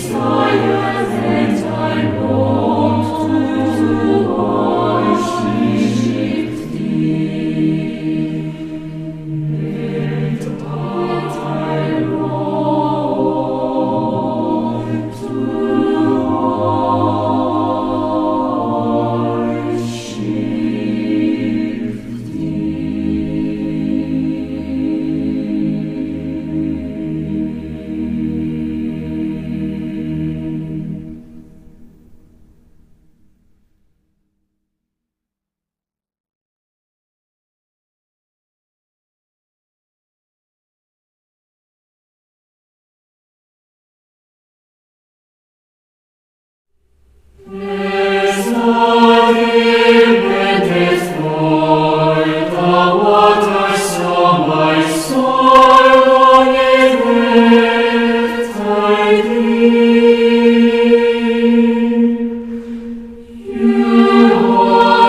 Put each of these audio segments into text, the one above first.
Desire and I long to worship Thee, and I long to worship Thee. As the deep panteth for the waters, so my soul longeth after Thee. You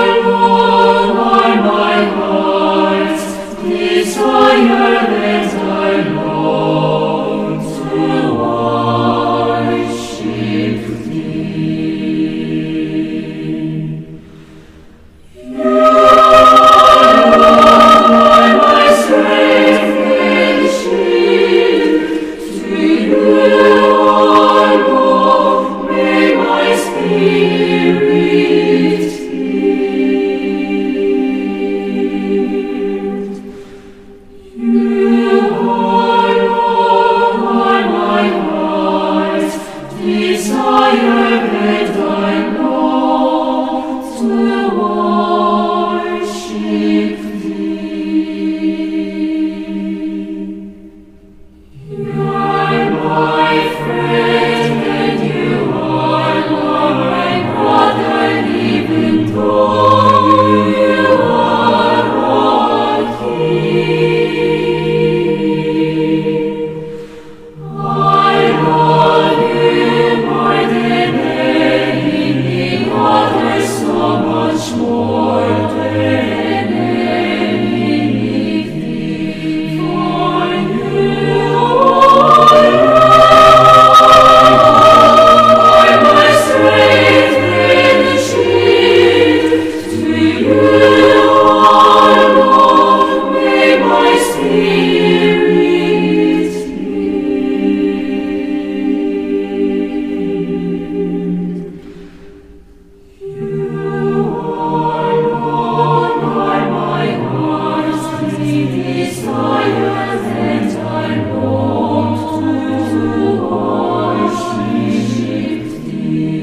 alone are my heart's desire, and I long to worship Thee. You alone are my strength and shield. To You alone may my spirit yield. You alone are my heart's desire, and I long to worship Thee. You are my friend, and You are my brother, even though You are a king. I love You more than any other, so much more than anything. For You are my strength and shield. To You alone may my spirit yield. You alone are my heart's desire, and I long to worship Thee.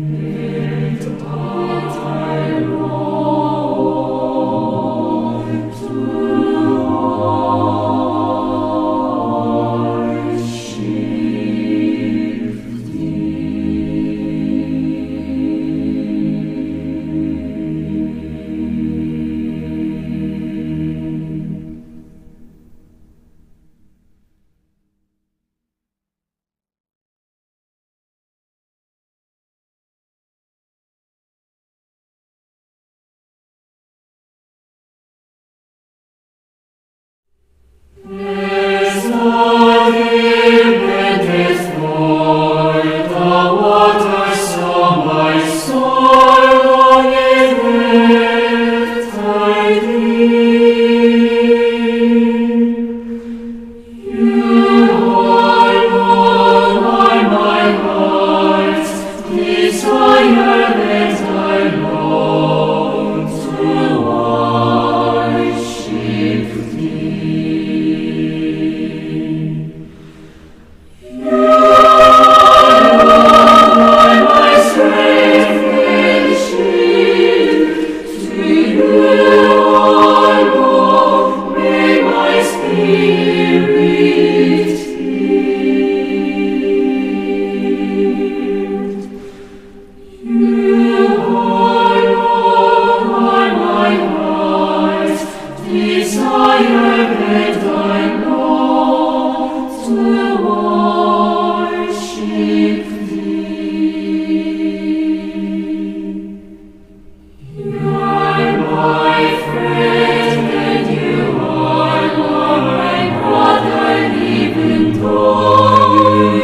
And I long to worship Thee. As the deep panteth for the waters, so my soul longeth after Thee. You alone are my heart's desire, and I long to worship Thee. You alone are my strength and shield. To You alone may my spirit yield. You alone are my heart's desire, and I long to worship Thee. You are my friend, and You are my brother, even though You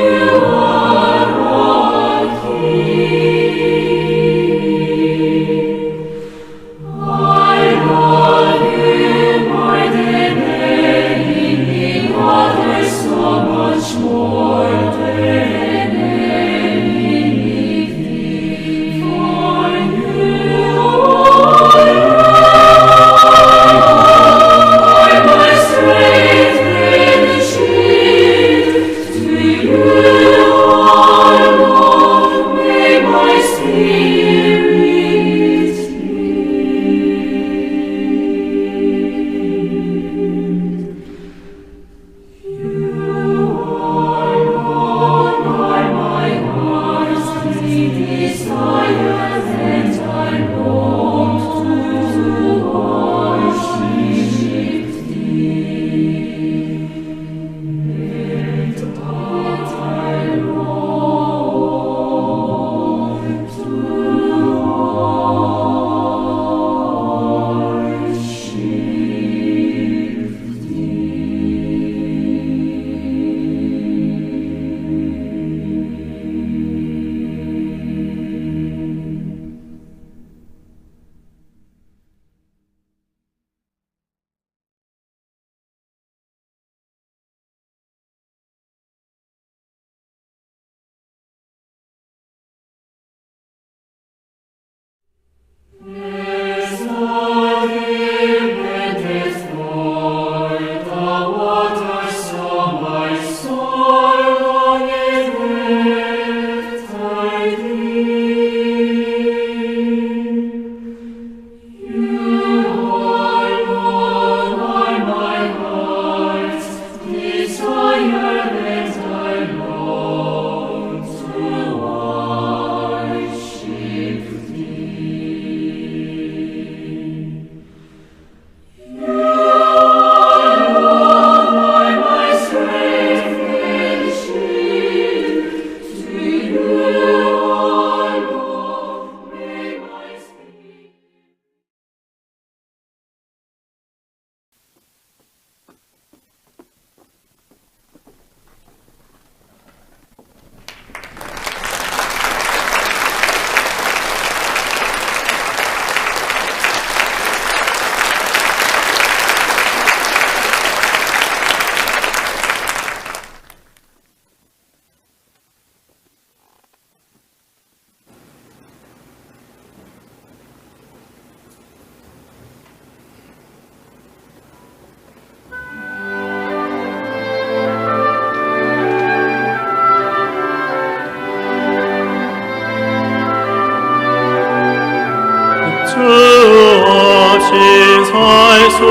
수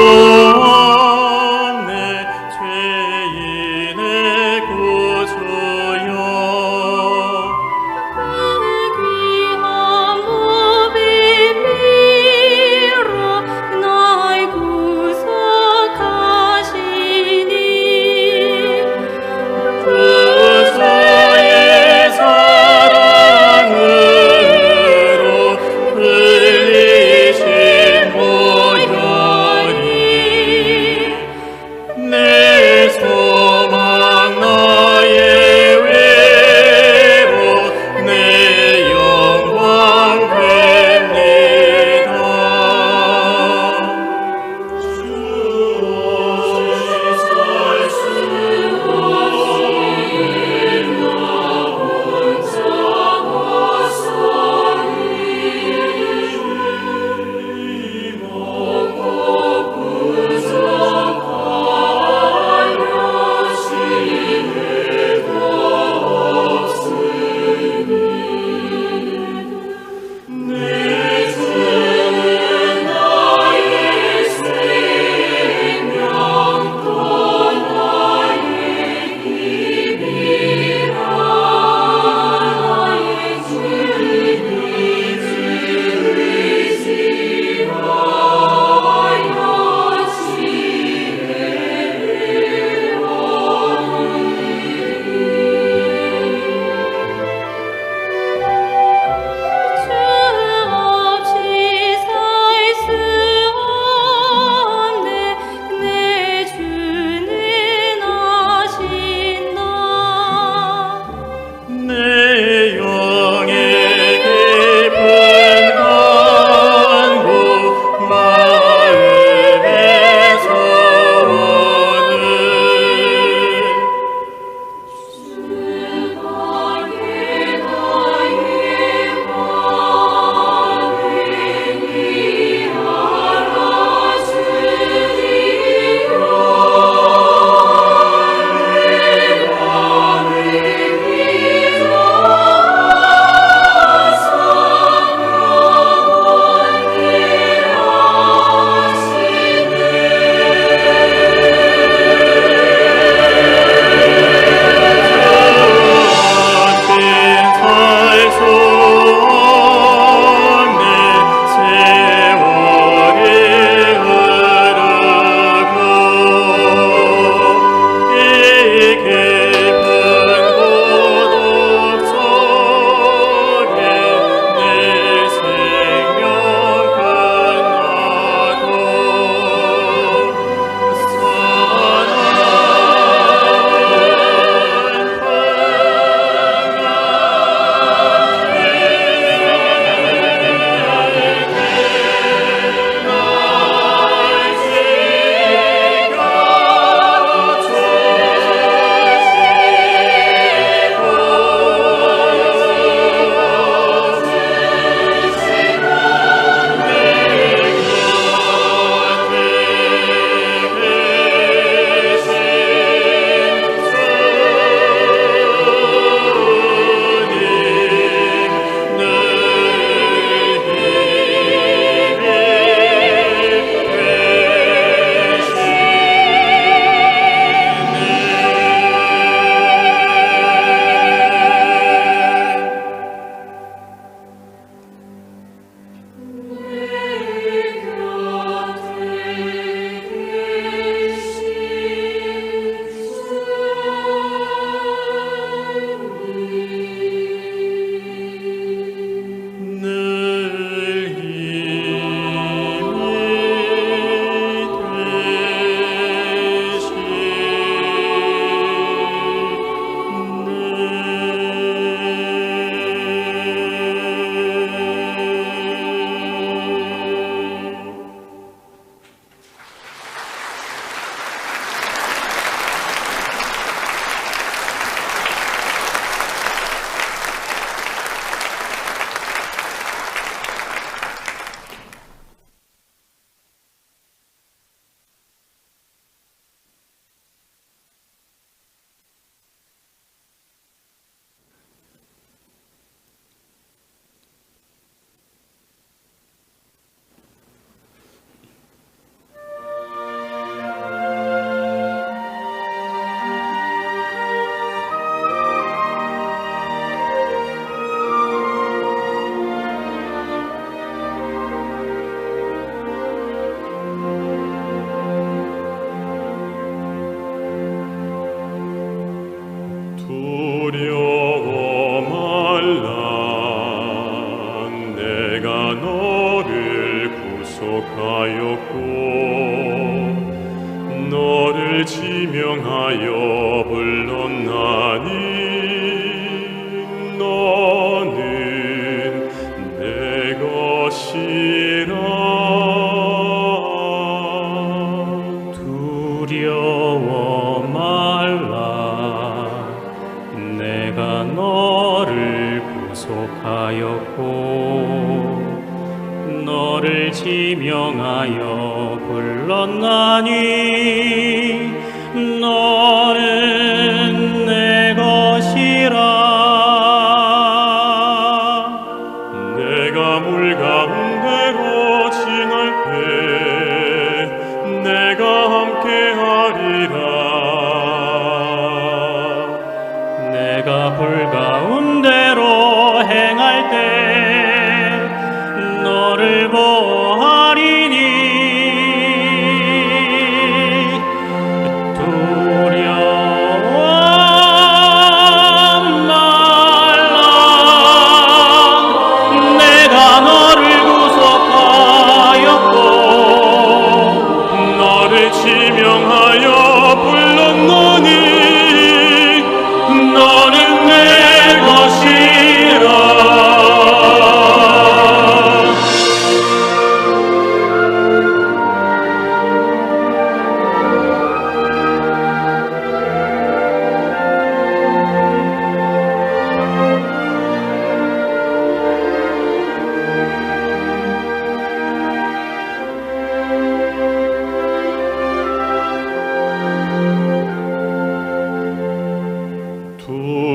없네 죄인의 구주여. 그 귀한 몸의 피로 날 구속하시니 구주의 사랑으로 흘리신 보혈이. 두려워 말라. 내가 너를 구속하였고 너를 지명하여 불렀나니 너는 내 것이라. 두려워 말라. 내가 너를 구속하였고 너를 지명하여 불렀나니 너는 내 것이라. 내가 물 가운데로 지날 때 내가 함께하리라. 내가 불 가운데로 행할 때 너를 보호하리니 두려워 말라. 내가 너를 구속하였고 너를 지명하여 불렀노니 너는 내 것이라.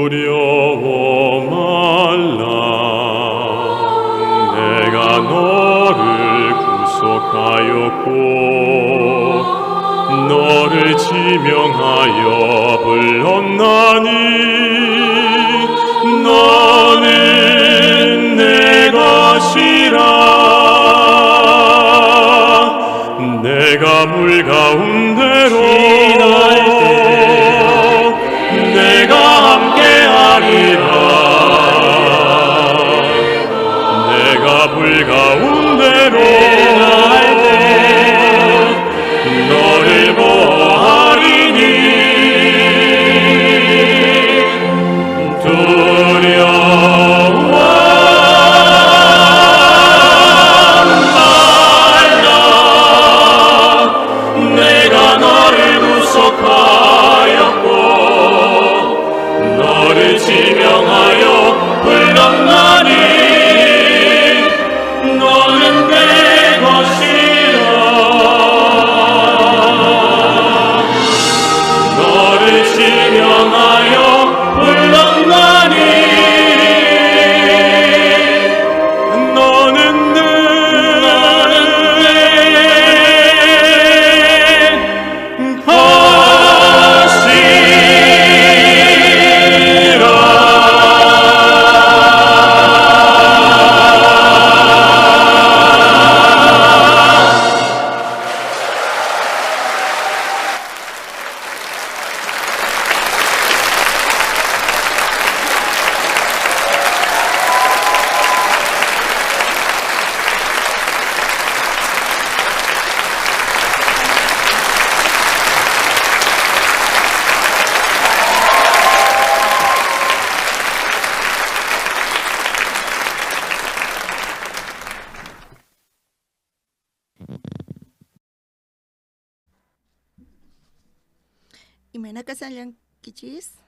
두려워 말라. 내가 너를 구속하였고 너를 지명하여 불렀나니 너는 내 것이라. 내가 물 가운데로 지날 때 내가 함께하리라. 내가 불 가운데로 지날 때 너를 보호하리니 두려워 말라. 내가 너를 구속하였고 너를 지명하여 불렀나니 너는 내 것이라. 너를 지명하여 불렀나니 너는 내 것이라. Imayna kashallankichis?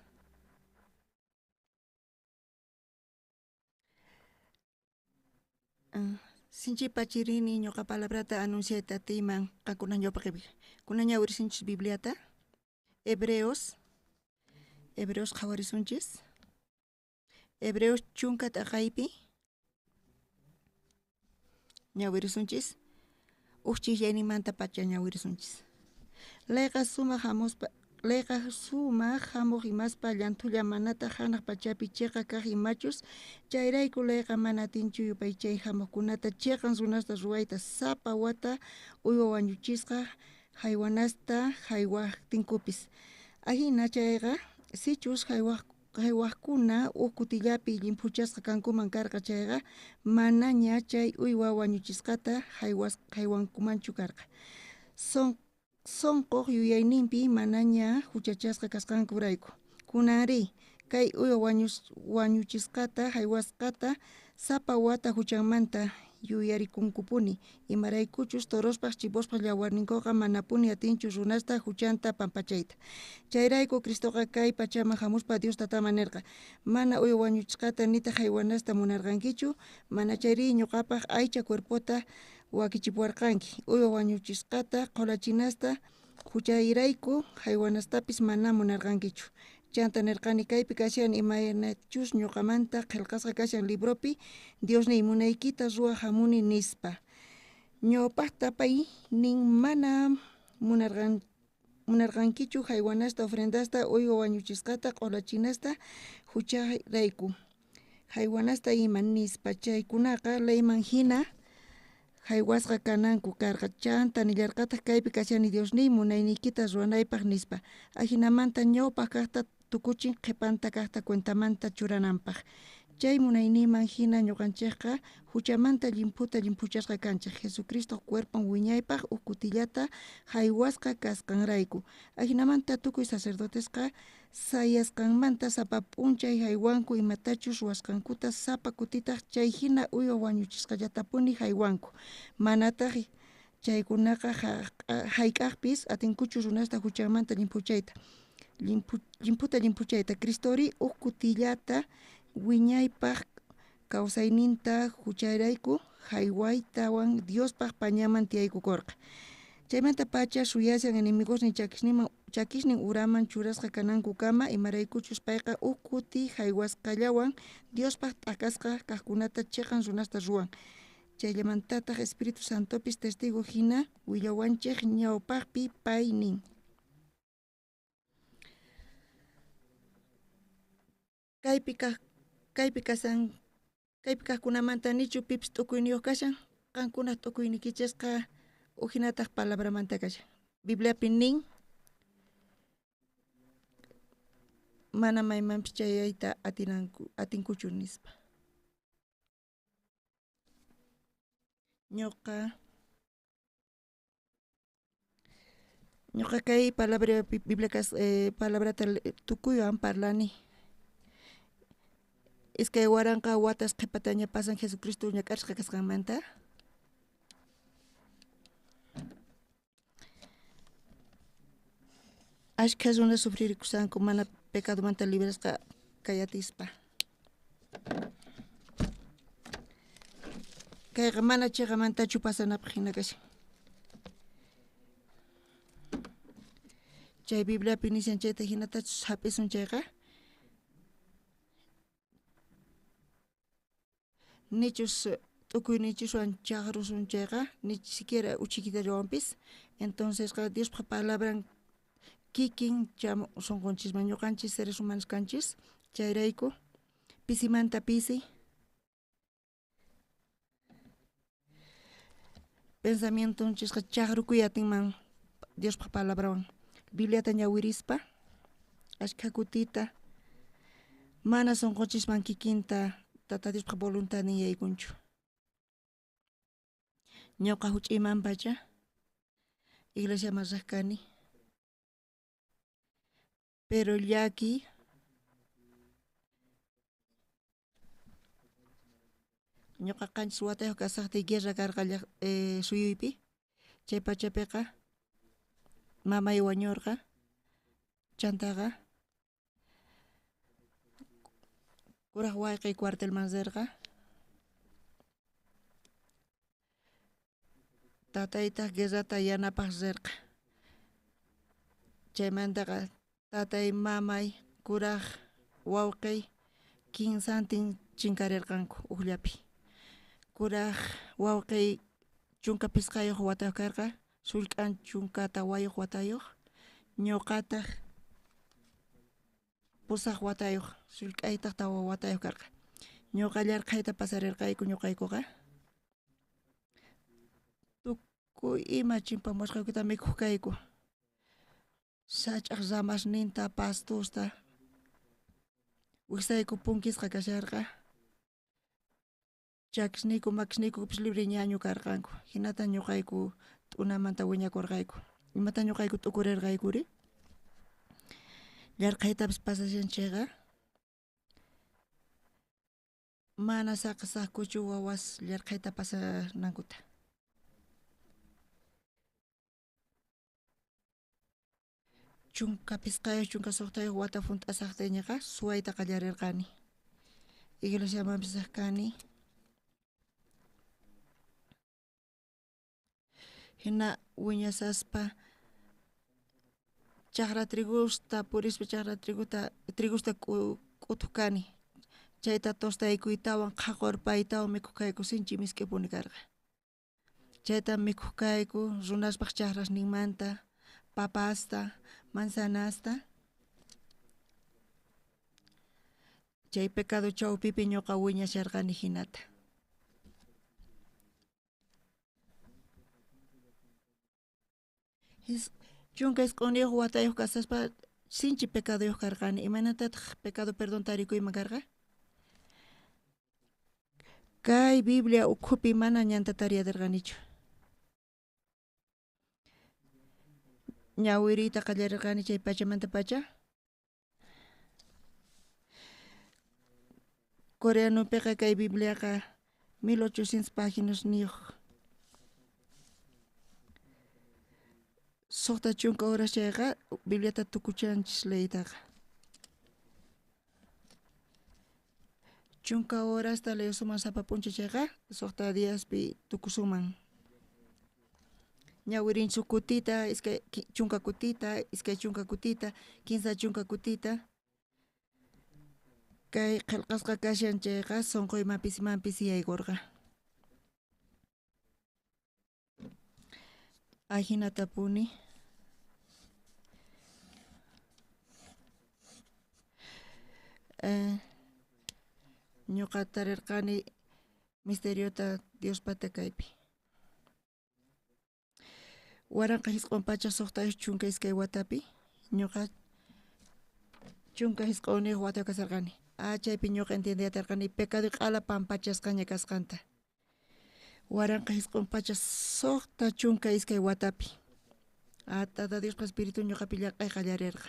Sinchipa chirini ñuqa palabrata anunciayta atiyman qankuna ñawpaqpi. Kunan ñawirisunchis Bibliata. Hebreos. Hebreos qhawarisunchis. Hebreos chunka t'aqaypi. Ñawirisunchis. Uj ch'isllaynimanta pacha ñawirisunchis. Layqa sumaq hamuspa Layqa sumaq hamuq imaspa llanthulla manataq hanaq pachapi chiqa kaq imachus, chayrayku layqa mana atinchu yupaychay hamuqkunata chiqan runasta ruwayta sapa wata uywa wañuchisqa haywanasta haywaqtinkupis. Ajina chayqa sichus Jaywajkuna uj kutillapi llimphuchasqa kankuman karqa chayqa, manaña chay uywa wañuchisqata jaywankumanchu karqa. Sonqoj yuyayninpi manaña juchachasqa kasqankurayku. Kunanrí kay uywa wañuchisqata jaywasqata sapa wata juchanmanta yuyarikunkupuni, imaraykuchus torospaj chivospaj llawarninkoqa manapuni atinchu runasta juchanta pampachayta. Chayrayku Cristoqa kay pachaman jamuspa Dios tataman nerqa: mana uywa wañuchisqata nitaj jaywanasta munarqankichu, mana chayrí ñuqapaj aycha cuerpota wakichipuwarqanki. Uywa wañuchisqata qholachinasta juchayrayku jaywanastapis mana munarqankichu. Chanta nerqani: kaypi kashan imaynachus ñuqamanta qhelqasqa kashan libropi, Diosniy munaykita ruwaj jamuni nispa. Ñawpajta pay nin: mana munarqankichu jaywanasta, ofrendasta, uywa wañuchisqata, q'olachinasta, juchayrayku jaywanasta ima nispa. Chaykunaqa leyman jina jaywasqa kananku karqa. Chanta nillarqataj: kaypi kashani Diosniy munayniykita ruwanaypaj nispa. Ajinamanta ñawpaj kajta tukuchin qhepanta kajta cuentamanta churananpaj. Chay munayninman jina ñuqanchejqa juchamanta llimphuta llimphuchasqa kanchej, Jesucristoj cuerpon wiñaypaj uj kutillata jaywasqa kasqanrayku. Ajinamanta tukuy sacerdotesqa sayasqanmanta sapa p'unchay jaywanku imatachus ruwasqankuta, sapa kutitaj chay jina uywa wañuchisqallatapuni jaywanku. Manataj chaykunaqa jayk'ajpis atinkuchu runasta juchanmanta llimphuchayta. Llimphuta llimphuchayta. Cristori uj kutillata wiñaypaj kawsayninta juchayrayku jaywaytawan Diospaj pañaman tiyaykukorqa. Chaymanta pacha suyashan enemigosnin chakisnin uraman churasqa kanankukama, imaraykuchus payqa uj kuti jaywasqallawan Diospaj t'akasqa kajkunata cheqan runasta ruwan. Chayllamantataj Espíritu Santopis testigo jina willawanchej ñawpajpi pay nin: Kaypi kajkunamanta nichu pipis t'ukuyniyoj kashan? Qankunaj t'ukuyniykichisqa ujinataj palabramanta kashan. Bibliapi nin: mana maymanpis chayayta atinkuchu nispa. Ñuqa kay palabra Biblia palabrata tukuywan parlani. 2000 watas qhepataña pasan Jesucristo ñak'arisqa kasqanmanta. Ashkha runas sufririkushanku mana pecadomanta librasqa kay atispa. Kayqa mana cheqamantachu pasanapaj jina kashan. Chay Bibliapi nishan chayta jinatachus hap'isun chayqa, nichus t'ukuyninchiswan chaqrusun chayqa, ni siquiera uchikitallawanpis, entoncesqa Diospaj palabran kikin sonqonchisman ñuqanchis seres humanos kanchis, chayrayku pisimanta pisi pensamientonchisqa chaqrukuy atinman Diospaj palabrawan. Bibliata ñawirispa ashkha kutita mana sonqonchisman kikinta Tata Diospaj voluntadnin yaykunchu. Ñuqa huch'iyman pacha iglesiaman riq kani, pero llaki ñuqa 7 watayuq kasaqtiy guerra karqa suyuypi. Chay pachapiqa mamay wañurqa, chantaqa kuraj wayqiy cuartelman rirqa. Tataytaj guerrata yanapaj rirqa. Chaymantaqa tatay, mamay, kuraj wawqiy kinsantin chinkarirqanku ujllapi. Kuraj wawqiy 15 watayuq karqa, sullk'an 14 watayuq, ñuqataj 8 watayuq, sullk'aytaj 4 watayuq karqa. Ñuqa llarqhayta pasarirqayku ñuqaykuqa. Tukuy ima chimpamusqaykuta mikhuq kayku. Sach'aj ramasninta, pastusta. Wijsayku punkisqa kasharqa. Chakisniyku makisniykupis libre ñañu karqanku. Jinata ñuqayku t'unamanta wiñakurqayku. Imata ñuqayku t'ukurirqaykuri? Yarqhaytapis pasashan chayqa mana saqisaqkuchu wawas yarqhayta pasanankuta. 15, 16 wata junt'asajtayñaqa suwayta qallarirqani. Iglesiamanpis riq kani. Jina wiñasaspa chajra trigusta purispa chajra trigusta k'utuj kani. Chayta tostaykuytawan qhaqorpaytawan mikhuj kayku, sinchi misk'ipuni karqa. Chayta mikhuj kayku runaspaj chajrasninmanta, papasta, manzanasta. Chay pecado chawpipi ñuqa wiñasharqani jinata. 19 watayoj kasaspa sinchi pecadoyoj karqani. Imaynatataq pecado perdón tarikuyman karqa? Kay Biblia ukhupi mana ñanta tariyatirqanichu. Ñawiriyta qallarirqani chay pachamantapacha. Coreanopiqa kay Bibliaqa 1800 paginasniyoj. 60 horas chayqa Bibliata tukuchanchis leytaqa. 10 horasta leesuman sapa p'unchay chayqa 6 diaspi tukusuman. Ñawirinchis uj kutita, 20 kutita, 20 kutita, 30 kutita. Kay qhelqasqa kashan chayqa sonqoyman pisiman pisiyaykurqa. Ajinatapuni. Ñuqa tarirqani misteriota Diospata kaypi. 1962 watapi ñuqa 19 wata kasarqani. Chaypi ñuqa entiendeyatarqani pecado q'ala pampachasqaña kasqanta. 1962 watapi. Tata Diospa Espíritu ñuqapi llank'ay qallarirqa.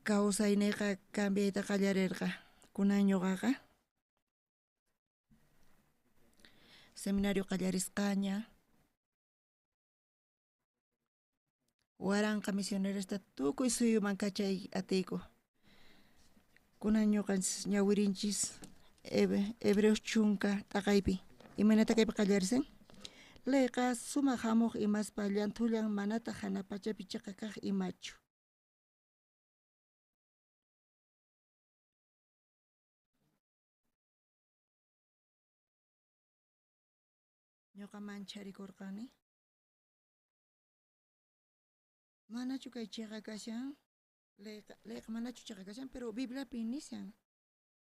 Kawsayniyqa cambiayta qallarirqa. Kunan ñuqaqa seminario qallarisqaña. 1000 misionerosta tukuy suyuman kachay atiyku. Kunan ñuqanchis ñawirinchis Hebreos 10 t'aqaypi. Imaynata kaypi qallarisan? Leyqa sumaq hamuq imaspa llanthullan manataq janaq pachapi chiqa kaq imachu. Ñuqa mancharikurqani. Manachu kay chiqa kashan? Leyqa manachu chiqa kashan, pero Bibliapi nishan.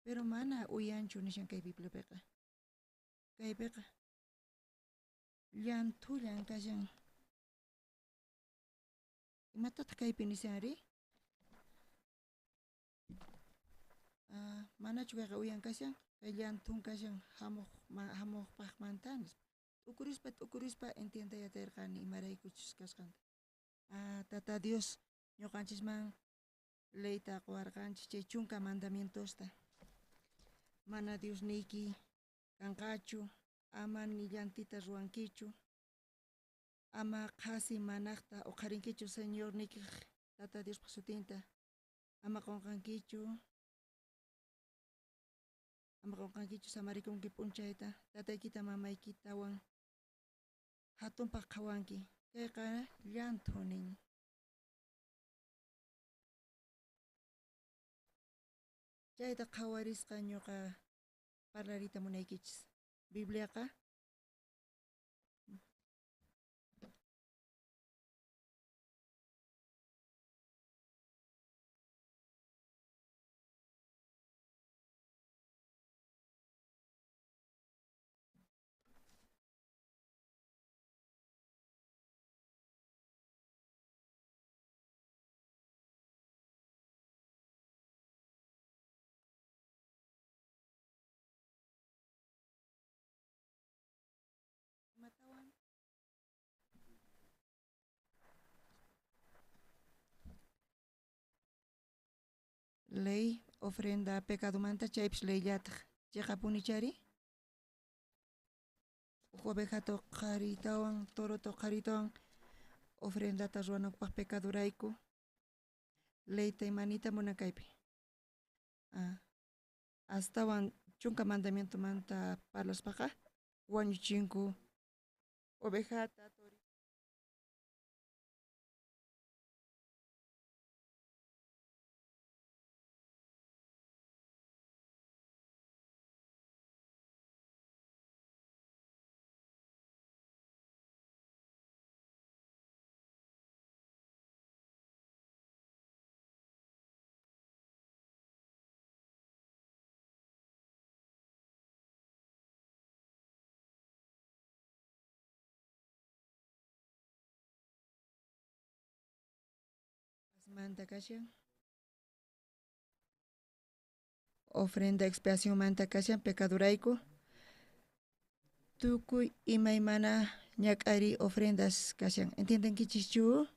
Pero mana uyanchu nishan kay Bibliapiqa. Kaypiqa llanthullan kashan. Imatataq kaypi nishanri? Manachu kayqa uyan kashan? Kay llanthun kashan hamuqpaqmanta nispa. T'ukurispa, t'ukurispa entiendeyatirqani imaraykuchus kasqanta. Tata Dios ñuqanchisman leyta quwarqanchis chay 10 mandamientosta. Mana Diosniyki kanqachu, ama ni llantita ruwankichu, ama qhasi manaqta uqharinkichu Señorniykiq Tata Diospa sutinta, ama qunqankichu, ama qunqankichu samarikunki p'unchayta, tataykita mamaykitawan hatunpaq qhawanki. Kayqa llanthu nin. Chayta qhawarisqa ñuqa parlariyta munaykichis. Bibliaqa Ley ofrenda pecadomanta chaypis leyllataj. Cheqapuni chari? Uj ovejata qharitawan, torota qharitawan ofrendata ruwanankupaj pecadorayku. Leyta imanita munan kaypi. Astawan chunka mandamientomanta parlaspaqa wañuchinku ovejata, torita. Manta kashan. Ofrenda expiación manta kashan pecadorayku. Tukuy imaymana ñak'ariy ofrendas kashan. ¿Entiendenkichischu?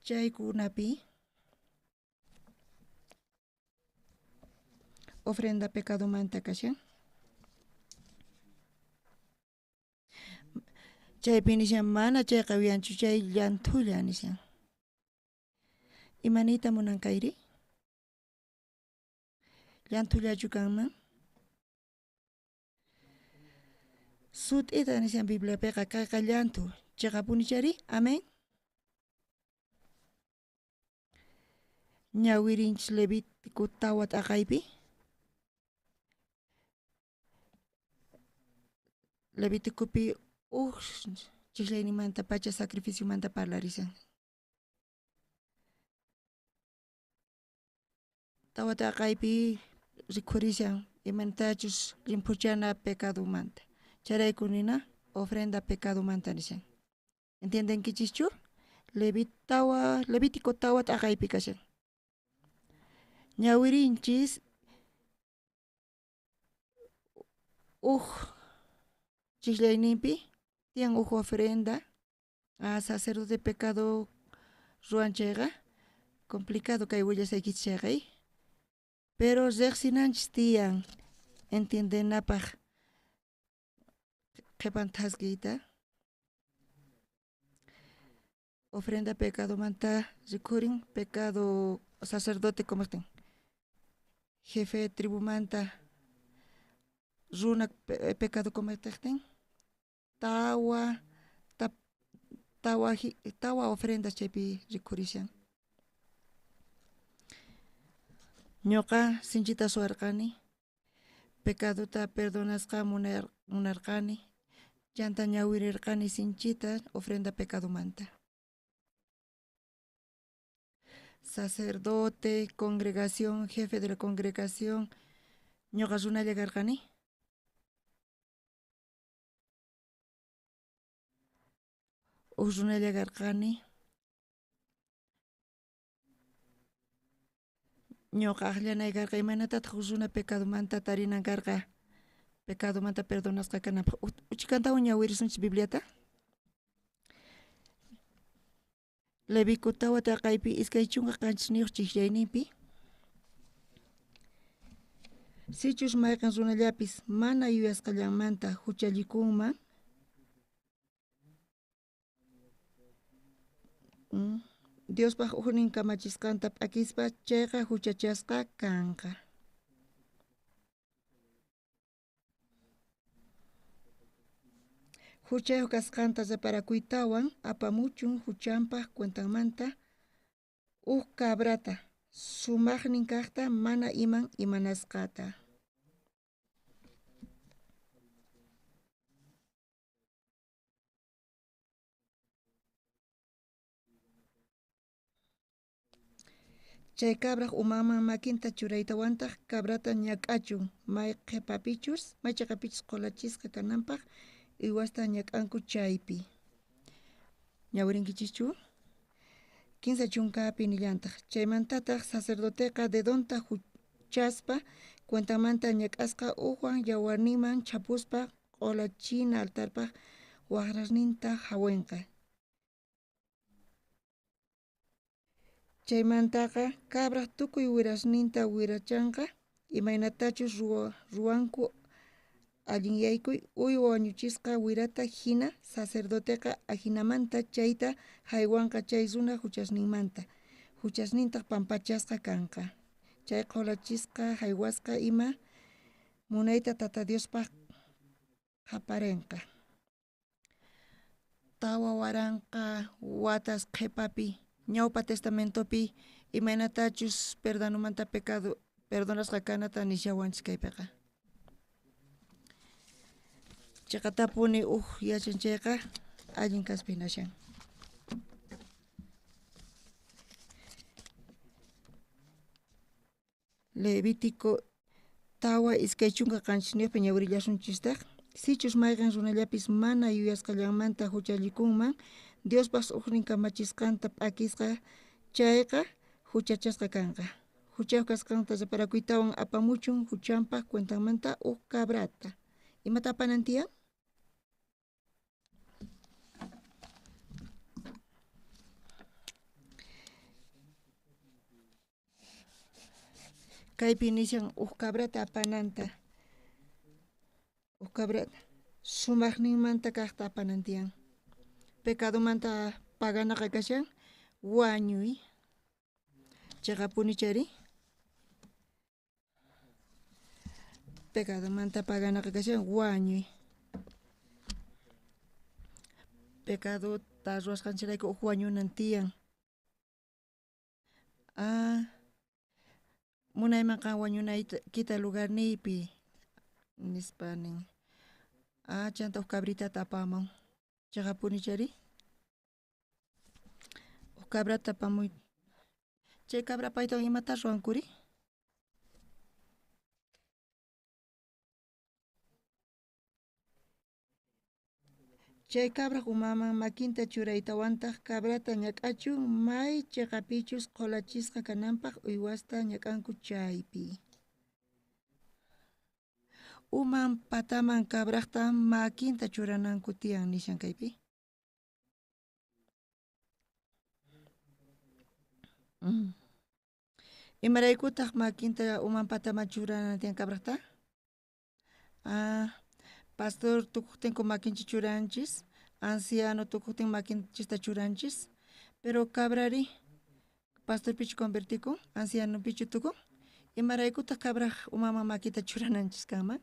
Chaykunapi ofrenda pecadomanta kashan. Chaypi nishan mana chayqa uyanchu chay llanthulla nishan. Imaniyta munan kayri? Llanthullachu kanman? Sut'ita nishan Bibliapiqa kayqa llanthu. Cheqapuni chari? Amén. Ñawirinchis Levítico tawa t'aqaypi. Levíticopi uj chijlaynimanta pacha sacrificiomanta parlarishan. Tawa t'aqaypi rikhurishan imanatachus llimphuchana pecadomanta. Chayrayku nina ofrenda pecadomanta nishan. ¿Entiendenkichischu? Levítico tawa t'aqaypi kashan. Ñawirinchis uj chijlayninpi tiyan uj ofrenda a sacerdote pecado ruwan chayqa complicado kay willasaykichis chayqa. Pero riqsinanchis tiyan entiendenapaj qhipan thaskiyta. Ofrenda pecadomanta rikhurin pecado sacerdote comejtin. Jefe tribumanta runa pecado cometejtin tawa ofrendas chaypi rikhurishan. Ñuqa sinchita suwarqani, pecadota perdonasqa munarqani, chanta ñawirirqani sinchita ofrenda pecadomanta. Sacerdote, congregación, jefe de la congregación, ñuqa runalla karqani. Uj runalla karqani. Ñuqa aqllanay karqa imaynatataq uj runa pecadomanta tarinan karqa pecadomanta perdonasqa kananpaq. Uchikantawan ñawirisunchis Bibliata. Levítico tawa t'aqaypi 27 chijllayninpi. Sichus mayqan runallapis mana yuyasqallanmanta huchallikunman, Diospaj ujnin kamachisqanta p'akispa chayqa huchachasqa kanqa. Huchayuq kasqanta reparakuytawan apamuchun huchanpaj cuentanmanta uj cabrata sumaqnin kaqta mana iman imanasqata. Chay cabraj umanman makinta churaytawantaq cabrata ñak'achun may qhipapichus may chaqapichus qulachisqa kananpaq uywasta ñak'anku chaypi. Ñawirinkichischu? 30 nillantaq. Chaymantataq sacerdoteqa dedonta huchaspa cuentamanta ñak'asqa ujwan yawarninman chhapuspa q'ulachina altarpaq waqrasninta hawenqa. Chaymantaqa cabraj tukuy wirasninta wirachanqa, imaynatachus ruwanku allinyaykuy uywa wañuchisqa wirata jina, sacerdoteqa ajinamanta chayta jaywanqa chay runa juchasninmanta, juchasnintaj pampachasqa kanqa. Chay qholachisqa jaywasqa ima munayta Tata Diospaj qhaparenqa. 4000 watas qhepapi ñawpa testamentopi imaynatachus perdonomanta pecado perdonasqa kanata nishawanchis kaypiqa. Cheqatapuni uj yachan chayqa allin kaspa hinashan. Levítico 4:27 ñawirillasunchistaq. Sichus mayqen runallapis mana yuyasqallanmanta juchallikunman, Diospaj ujnin kamachisqanta p'akisqa chayqa juchachasqa kanqa. Juchayoj kasqanta reparakuytawan apamuchun juchanpaj cuentanmanta uj cabrata. Imata apanan tiyan? Kaypi nishan uj cabrata apananta. Uj cabrata sumajninmanta kajta apanan tiyan. Pecadomanta paganaqa kashan wañuy. Cheqapuni chayri? Pecadomanta paganaqa kashan wañuy. Pecadota ruwasqanchirayku uj wañunan tiyan. Munayman qan wañunaykita lugarniypi nispa nin. Chanta uj cabritata apamun. Cheqapuni chayri? Uj cabrata apamuy. Chay cabra paytawan imata ruwankuri? Chay cabraj umaman makinta churaytawantaj cabrata ñak'achun may cheqapichus qholachisqa kananpaj uywasta ñak'anku chaypi. Uman pataman cabrajta makinta churananku tiyan nishan kaypi. Imaraykutaq makinta uman pataman churanan tiyan cabrajta? Pastor tukuqtinku makinchis churanchis, anciano tukuqtin makinchista churanchis, pero cabrari pastorpichu convertikun, ancianopichu tukun? Imaraykutaq cabraj umaman makita churananchis kanman?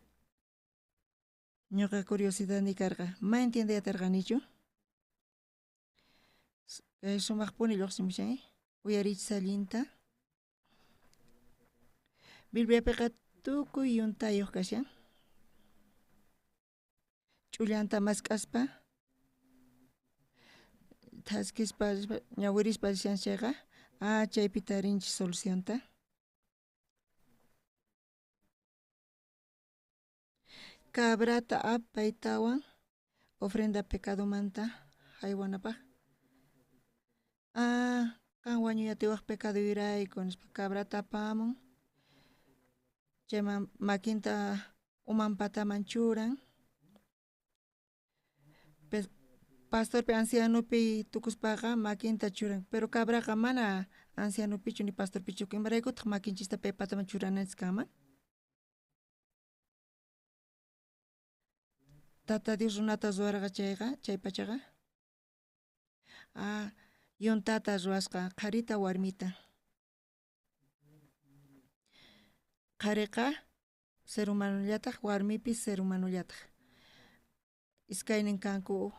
Ñuqa curiosidad karqa, ma entiendeyatarqanichu? Kay sumaqpuni lluqsimushan, uyarichis allinta. Bibliapiqa tukuy yuntayuq kashan. Ch'ullanta mask'aspa, thaskispa, ñawirispa rishan chayqa, chaypi tarinchis solucionta. Cabrata apaytawan ofrenda pecadomanta jaywanapaj. Qan wañuyatiwaj pecadoyrayku nispa cabrata apamun, chayman makinta uman pataman churan. Pastorpi ancianopi tukuspaqa makinta churan, pero cabraqa mana ancianopichu ni pastorpichu, imaraykutaq makinchista pay pataman churananchis kanman? Tata Dios runata ruwarqa chayqa, chay pachaqa yuntata ruwasqa qharita warmita. Qhariqa ser humanollataq, warmipis ser humanollataq. Iskaynin kanku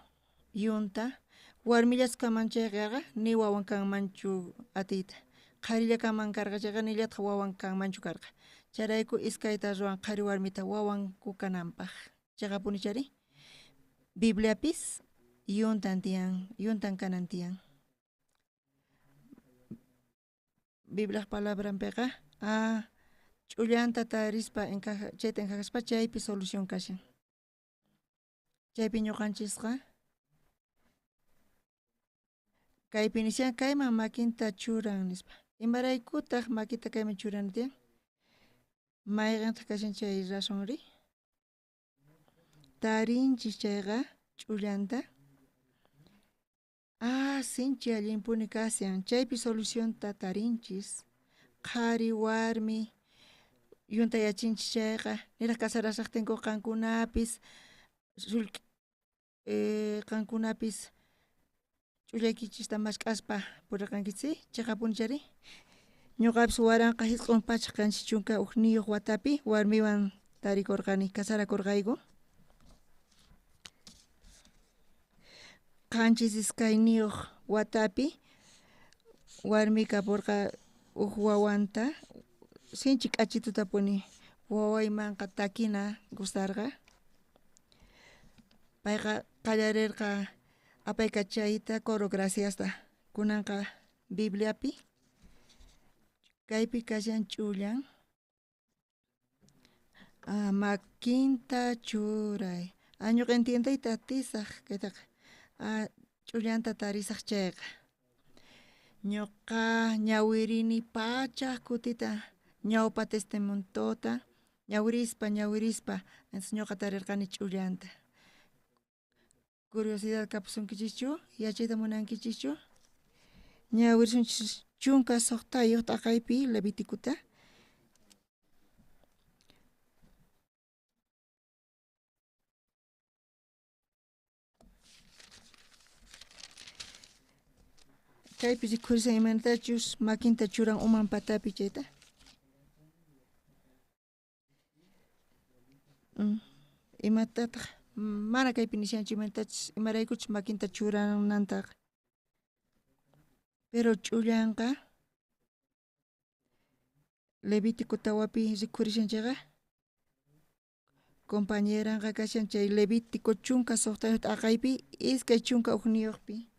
yunta, warmillas kanman chayqa ni wawan kanmanchu atiyta. Qharilla kanman karqa chayqa nillataq wawan kanmanchu karqa. Chayrayku iskayta ruwan qhari warmita wawanku kananpaj. Chayqapuni chayri? Bibliapis yuntan tiyan, yuntan kanan tiyan. Bibliaj palabranpiqa ch'ullanta tarispa chayta encajaspa chaypi solución kashan. Chaypi ñuqanchisqa kaypi nishan kayman makinta churan nispa. Imaraykutaq makita kayman churan tiyan? Mayqintaq kashan chay razonri? Tarinchis chayqa ch'ullanta. Ah, sinchi allinpuni kashan. Chaypi solucionta tarinchis. Qhari warmi yuntayachinchis chayqa niraj casarashajtinku qankunapis qankunapis ch'ullaykichista mask'aspa purirqankichis, chiqapuni chayri? Ñuqapis 1971 watapi warmiwan tarikurqani, casarakurqayku. 72 watapi warmi kapurqa uj wawanta, sinchi k'achitutapuni wawaymanqa takina gustarqa. Payqa qallarirqa apaykachayta coro graciasta, kunanqa Bibliapi kaypi kashan ch'ullan. Makinta churay. Ñuqa entiendeyta atisaj kaytaqa. Ch'ullanta tarisaj chayqa. Ñuqa ñawirini pachaj kutita ñawpa testamentota ñawirispa ñawirispa entonces ñuqa tarirqani ch'ullanta. Curiosidad kapusunkichischu? Yachayta munankichischu? Ñawirisunchis 16 t'aqaypi Levíticota. Kaypi rikhurishan imaynatachus makinta churan uman patapi chayta. Imatataq mana kaypi nishanchu imaynatachus imaraykuchus makinta churanantaqa. Pero ch'ullanqa Levítico 4pi rikhurishan chayqa compañeranqa kashan chay Levítico 16 t'aqaypi 21pi.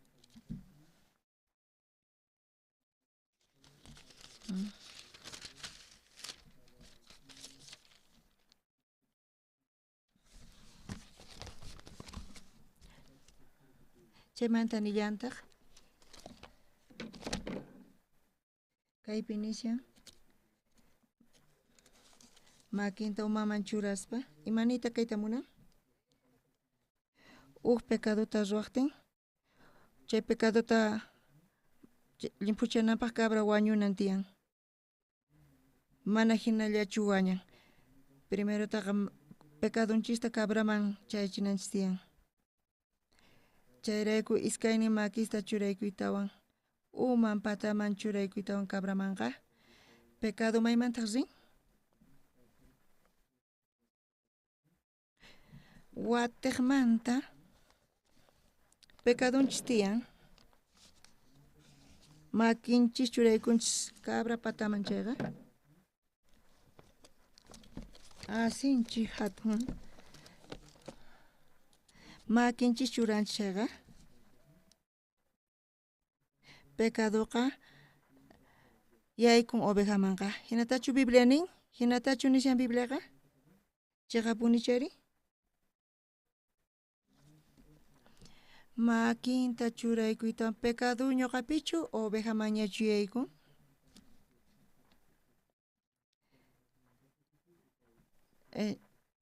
Chaymanta nillantaq kaypi nishan makinta umaman churaspa imanita kayta munan uj pecadota ruwaqtin chay pecadota llimphuchananpaq cabra wañunan tiyan mana hinallachu wañan primerotaqa pecadonchista cabraman chayachinanchis tiyan chayrayku iskaynin makista churaykuytawan uman pataman churaykuytawan cabramanqa pecado maymantaq rin watiqmanta pecadonchis tiyan makinchis churaykunchis cabra pataman chayqa sinchi hatun makinchis churanchis chayqa pecadoqa yaykun ovejamanqa hinatachu Biblia nin hinatachu nishan Bibliaqa chiqapuni chayri makinta churaykuytawan pecado ñuqapichu ovejamanñachu yaykun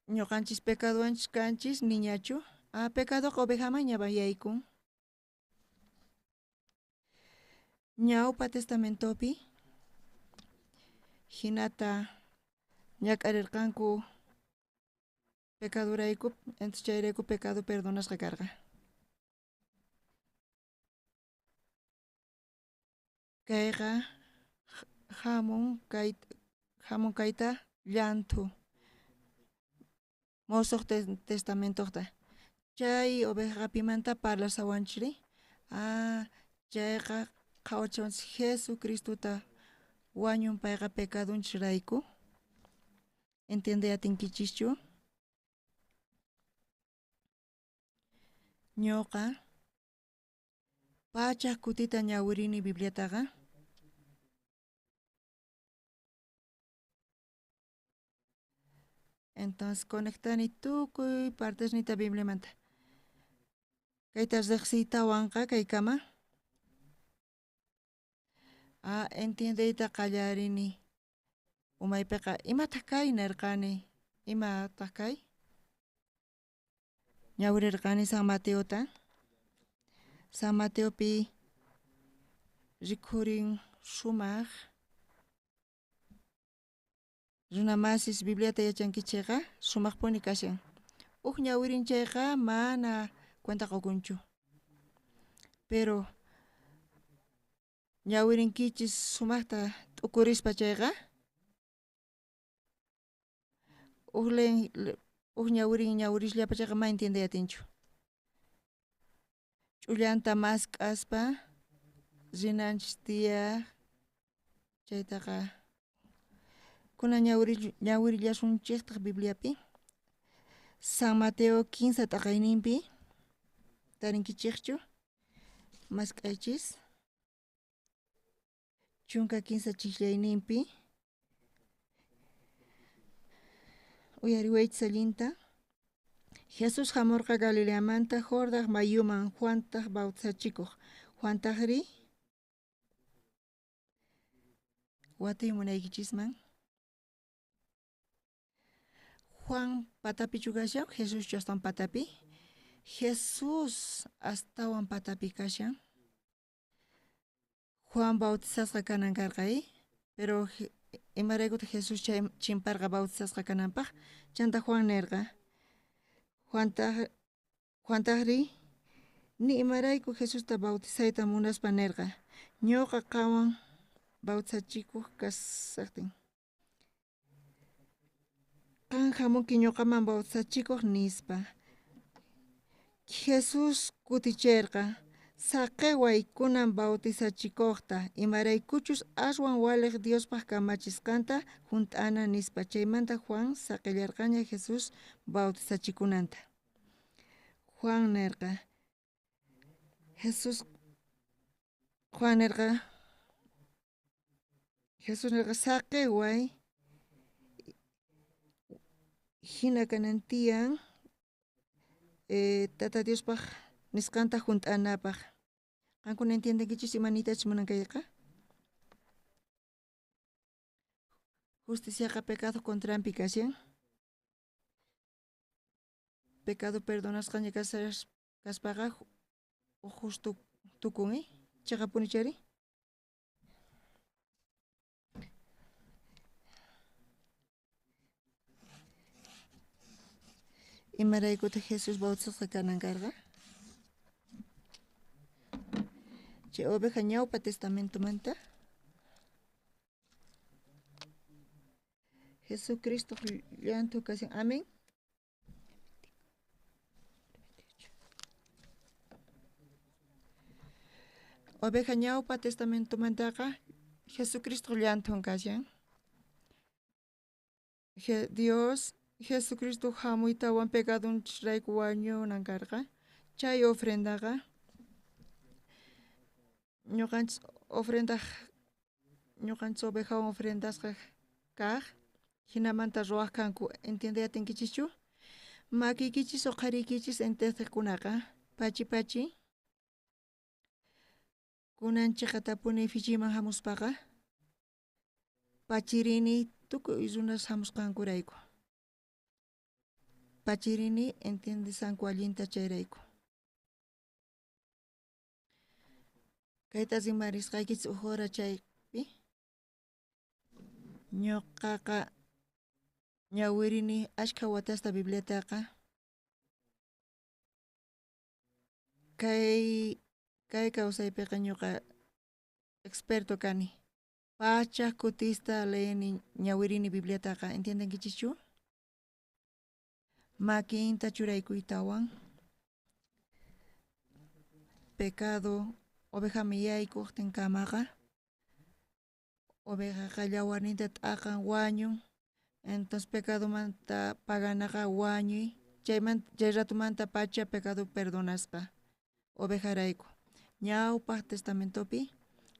ñuqanchis pecadowanchis kanchis niñachu pecadoqa ovejamanña yaykun ñawpa testamentopi hinata ñak'arirqanku pecadorayku entonces chayrayku pecado perdonasqa karqa kayqa hamun kayta llanthu mosoq testamentoqta chay ovejaqa pimanta parlasawanchikri chayqa qhawachiwanchik Jesucristota wañun payqa pecadonchikrayku entiende atinkichischu ñuqa pachaj kutita ñawirini Bibliataqa entonces conectani tukuy partesnita Bibliamanta kayta riqsiytawanqa kaykama entiendeyta qallarini umaypiqa imataq kay nirqani imataq kay ñawirirqani San Mateota San Mateopi rikhurin sumaj runamasis Bibliata yachankichikqa sumajpuni kashan. Uj ñawirin chayqa mana cuenta qukunchu. Pero ñawirinkichis sumajta t'ukurispa chayqa uj uj ñawirin ñawirisllapa chayqa ma entiende atinchu. Ch'ullanta mask'aspa rinanchis tiyaq chaytaqa kunan ñawirillasunchiktaq Bibliapi. San Mateo 15 t'aqayninpi tarinkichikchu mask'aychis 13 chiqllayninpi uyariwaychis allinta. Jesús hamurqa Galileamanta Jordán mayuman Juantaq bautizachikuq. Juantaqri watuy munaykichisman. Juan patapichu kashan, Jesús astawan patapi. Jesús astawan patapi kashan. Juan bautizasqa kanan karqa, pero imaraykutaq Jesús chay chimparqa bautizasqa kananpaq? Chanta Juan nerqa. Juantaqri ni imarayku Jesusta bautizayta munaspa nerqa. Ñuqa qanwan bautizachikuq kasaqtin. Qan hamunki ñuqaman bautizachikuq nispa. Jesús kuticherqa saqiway kunan bautizachikuqta imaraykuchus aswan waliq Diospaq kamachisqanta hunt'ana nispa. Chaymanta Juan saqillarqaña Jesús bautizachikunanta. Juan nerqa Jesús Juan nerqa Jesús nerqa saqiway hina kanan tiyan Tata Diospaq nisqanta hunt'anapaq. Qankuna entiendenkichis imanitachus munan kayqa? Justiciaqa pecado contranpi kashan. Pecado perdonasqaña kaspaqa justo tukun, Chaqapuni chari? Imaraykutaq Jesús bautizasqa kanan karqa? Chay oveja ñawpa testamentomanta Jesucristo llanthu kashan. Amén. Oveja ñawpa testamentomantaqa Jesucristo llanthun kashan. Dios Jesucristo hamuytawan pecadunchikrayku wañunan karqa. Chay ofrendaqa ñuqanchis ofrendaj ñuqanchis ovejawan ofrendasqa kaq hinamanta ruwaq kanku. Entiende atinkichischu? Makiykichis uqhariykichis entiendeqkunaqa pachi pachi kunan chiqatapuni fichiman hamuspaqa pachirini tukuy runas hamusqankurayku. Pachirini entiendesanku allinta chayrayku. Kayta rimarisqaykichis uj hora chaypi ñuqaqa ñawirini ashkha watasta Bibliataqa kay kawsaypiqa ñuqa experto kani. Pachak kutista leeni ñawirini Bibliataqa. Entiendenkichischu? Makinta churaykuytawan pecado ovejaman yaykuqtinkamaqa ovejaqa llawarninta t'aqan wañun. Entonces pecadomanta paganaqa wañuy. Chay ratumanta pacha pecado perdonasqa ovejarayku. Ñawpaq testamentopi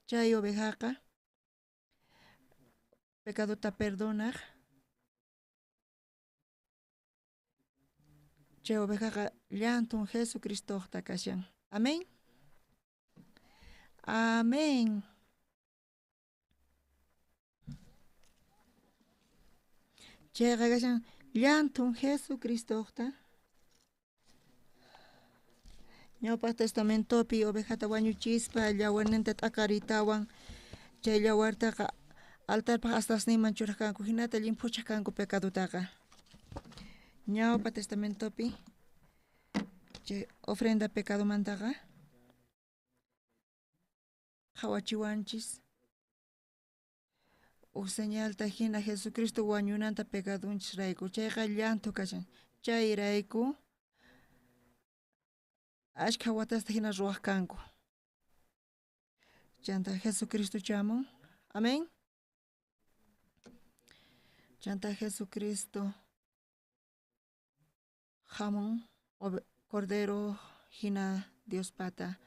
chay ovejaqa pecadota perdonaq. Chay ovejaqa llantun Jesucristoqta kashan. Amén. Amén. Chayqa kashan llantun Jesucristoqta. Ñawpaq testamentopi ovejata wañuchispa llawarninta t'akaritawan chay llawartaqa altarpaq astasninman churaj kanku, hinata llimphuchaj kanku pecadutaqa. Ñawpa testamentopi chay ofrenda pecadomantaqa qhawachiwanchis uj señalta hina Jesucristo wañunanta pecadonchisrayku, chayqa llanthu kashan. Chayrayku ashkha watasta hina ruwaj kanku. Chanta Jesucristo chamun. Amén. Chanta Jesucristo jamun Cordero hina Dios pata.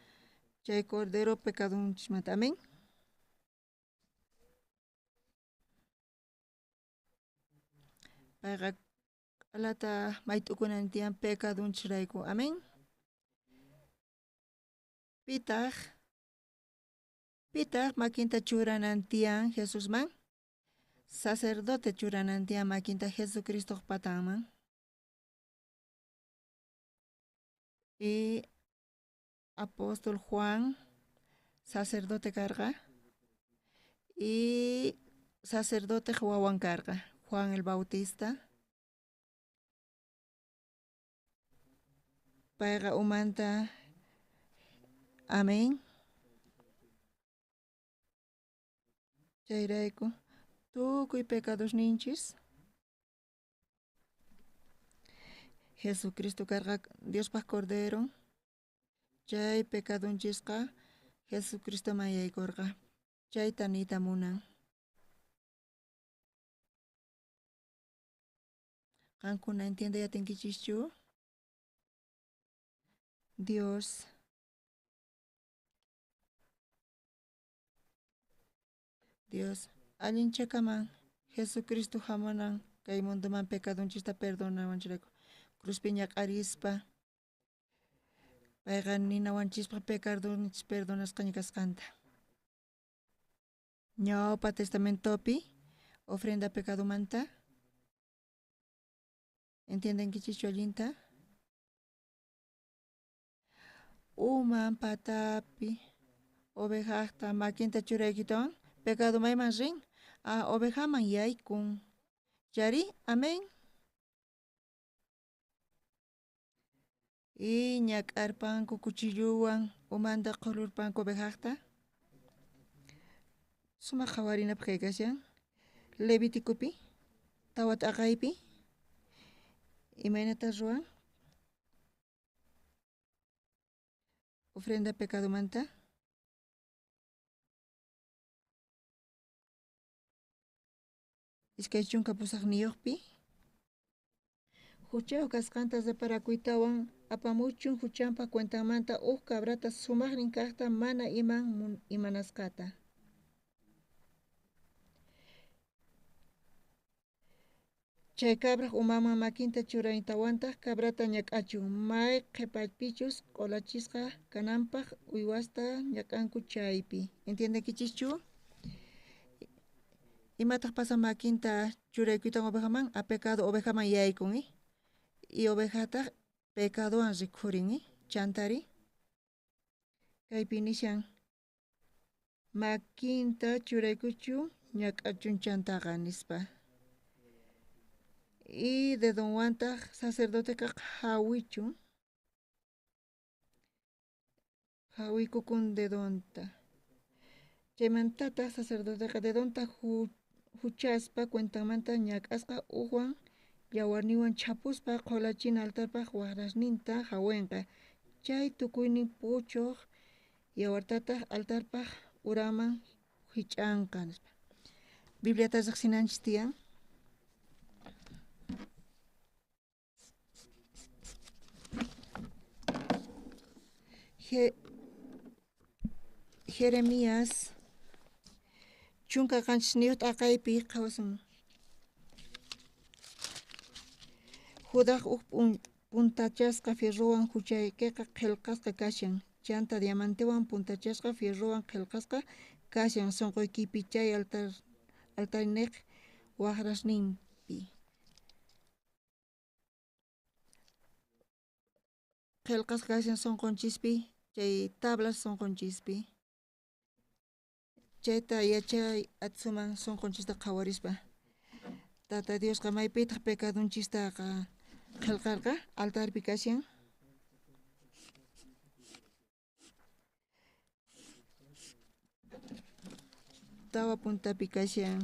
Chay Cordero pecadonchismanta. Amén. Payqa q'alata mayt'ukunan tiyan pecadonchisrayku. Amén. Pitaq makinta churanan tiyan Jesusman? Sacerdote churanan tiyan makinta Jesucristoq patanman. Y apóstol Juan sacerdote karqa y sacerdote wawan karqa, Juan el Bautista. Payqa umanta. Amén. Chayrayku tukuy pecadosninchis Jesucristo karqa Diospaq Cordero. Chay pecadonchisqa Jesucristoman yaykurqa. Chayta niyta munan. Qankuna entiende atinkichischu? Dios allinchakaman Jesucristo hamunan kay mundoman pecadonchista perdonawanchirayku. Cruzpi ñak'arispa payqa ninawanchispaq pecadonchis perdonasqaña kasqanta. Ñawpa testamentopi ofrenda pecadomanta ¿entiendenkichischu allinta? Uman patapi ovejajta makinta churaykitawan pecado mayman rin, a ovejaman yaykun. Chari, amén. Y ñak'arpanku cuchilluwan umanta qhulurpanku ovejajta. Sumaq qhawarinapaq kay kashan. Leviticopi, tawa t'aqaypi, imaynata ruwan? Ofrenda pecadomanta. Iskay chunka pusaqniyuqpi. Huchayuq kasqanta reparakuytawan apamuchun huchanpa cuentanmanta uj cabrata sumaqnin kaqta mana iman imanasqata. Chay cabraq umaman makinta churaytawantaq cabrata ñak'achun may qhipapichus q'ulachisqa kananpaq uywasta ñak'anku chaypi. ¿Entiendenkichischu? Imataq pasa makinta churaykuytan ovejaman? A pecado ovejaman yaykun, y ovejataq pecadowan rikhurin, chantari. Kaypi nishan makinta churaykuchun ñak'achun chantaqa nispa. Y dedonwantaq sacerdoteqa hawichun. Hawiykukun dedonta. Chaymantataq sacerdoteqa dedonta huchaspa cuentanmanta ñak'asqa ujwan yawarninwan chhapuspa qhulachina altarpaq waqrasninta hawenqa. Chay tukuynin puchuq yawartataq altarpaq uraman hich'anqa nispa. Bibliata riqsinanchis tiyan. Jeremías 17 t'aqaypi qhawasun. Judaj uj puntachasqa fierrowan huchaykiqa qillqasqa kashan. Chanta diamantewan puntachasqa fierrowan qillqasqa kashan sunquykipi chay altarniq waqrasninpi. Qhelqasqa kashan sonqonchispi, chay tablas sonqonchispi. Chayta yachay atsuman sonqonchista qhawarispa. Tata Diosqa maypitaq pecadonchistaqa qhelqarqa altarpi kashan. Tawa puntapi kashan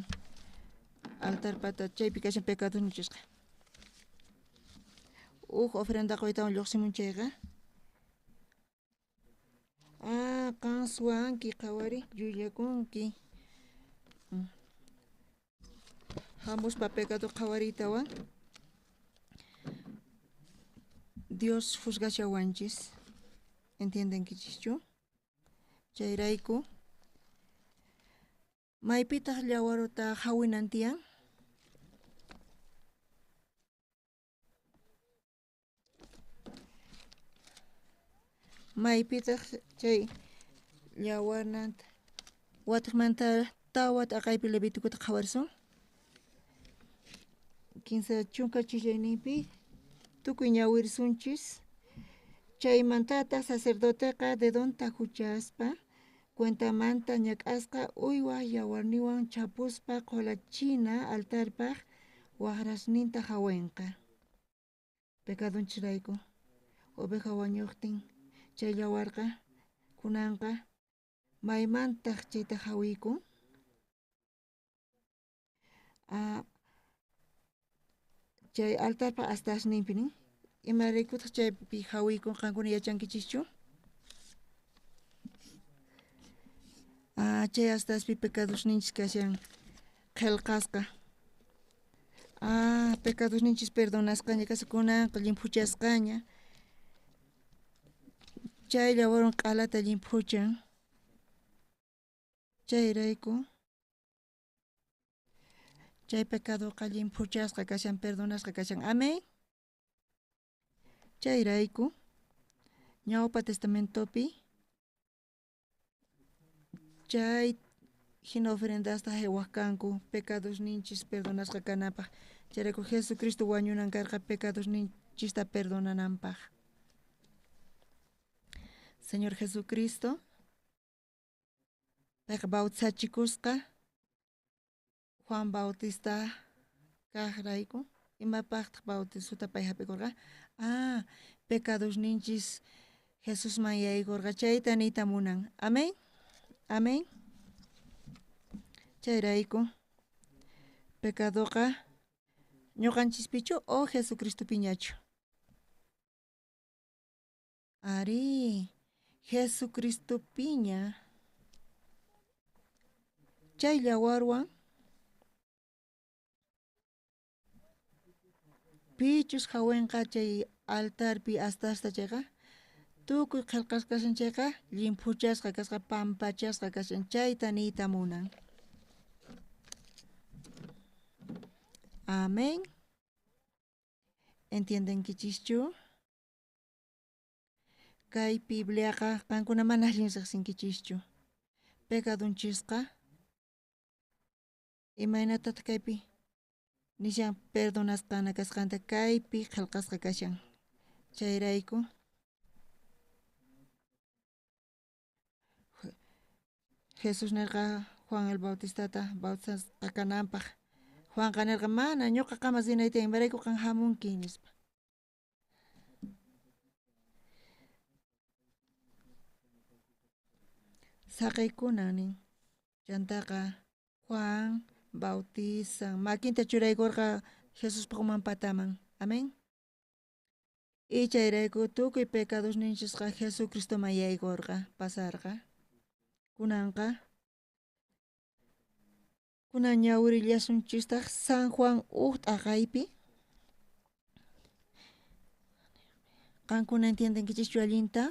altar pata chaypi kashan pecadonchisqa. Uj ofrenda qoytawan lluqsimun chayqa. Ah, qan suwanki qhawari llullakunki. Hamuspa pecado qhawariytawan Dios juzgashawanchis. ¿Entiendenkichischu? Chayrayku maypitaq llawaruta hawinan tiyan? Maypitaq chay llawarnanta watiqmanta tawa t'aqaypi Levíticota qhawarisun. 30 chillayninpi tukuy ñawirisunchis. Chaymantataq sacerdoteqa dedonta huchaspa cuentamanta ñak'asqa uywa yawarniwan chapuspa qhulachina altarpaq waqrasninta hawenqa. Pecadonchisrayku oveja wañuqtin chay yawarqa kunanqa maymantaq chayta hawiykun. Chay altarpa astasninpi nin. Imaraykutaq chaypi hawiykun qankuna yachankichischu? Chay astaspi pecadosninchis kashan qhelqasqa. Pecadosninchis perdonasqaña kashan kunanqa llimphuchasqaña. Chay llawarwan q'alata llimphuchan. Chayrayku chay pecadoqa llimphuchasqa kashan perdonasqa kashan. Amén. Chayrayku ñawpa testamentopi chay hina ofrendasta haywaq kanku pecadosninchis perdonasqa kanapaq. Chayrayku Jesucristo wañunan karqa pecadosninchista perdonananpaq. Señor Jesucristo payqa bautizachikusqa Juan Bautista kaqrayku. Imapaqtaq bautizota pay hap'ikurqa? Pecadosninchis Jesusman yaykurqa chayta niyta munan. Amén. Amén. Chayrayku pecadoqa ñuqanchispichu o Jesucristopiñachu? Ari, Jesucristopiña. Chay llawarwan pichus hawenqa chay altarpi astasta chayqa tukuy qhelqasqa kashan chayqa llimphuchasqa kasqa pampachasqa kashan chayta niyta munan. Amén. ¿Entiendenkichischu? Kay Bibliaqa qankuna mana allin riqsinkichischu. Pecadonchisqa imaynatataq kaypi nishan perdonasqana kasqanta kaypi qhelqasqa kashan. Chayrayku Jesús nirqa Juan el Bautistata bautizasqa kananpaq. Juanqa nirqa mana ñuqa qama rinay tiyan imarayku qan hamunki nispa. Saqaykuna nin. Chantaqa Juan bautizan makinta churaykurqa Jesuspaq uman pataman. Amén. Y chayrayku tukuy pecadosninchisqa Jesucristoman yaykurqa pasarqa. Kunanqa kunan ñawirillasunchistaq San Juan uj t'aqaypi. Qankuna entiendenkichischu allinta?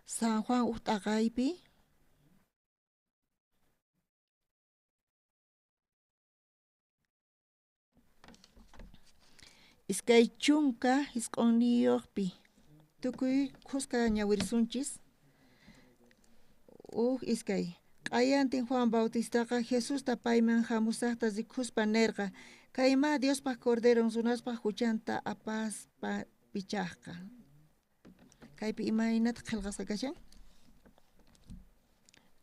San Juan uj t'aqaypi. Iskay chunka isq'unniyuqpi tukuy khuska ñawirisunchis. Uj iskay. Q'ayantin Juan Bautistaqa Jesusta payman hamusaqta rikuspa nirqa kaymá Diospaq Corderon runaspaq huchanta apaspa pichaqqa. Kaypi imaynata qhelqasqa kashan?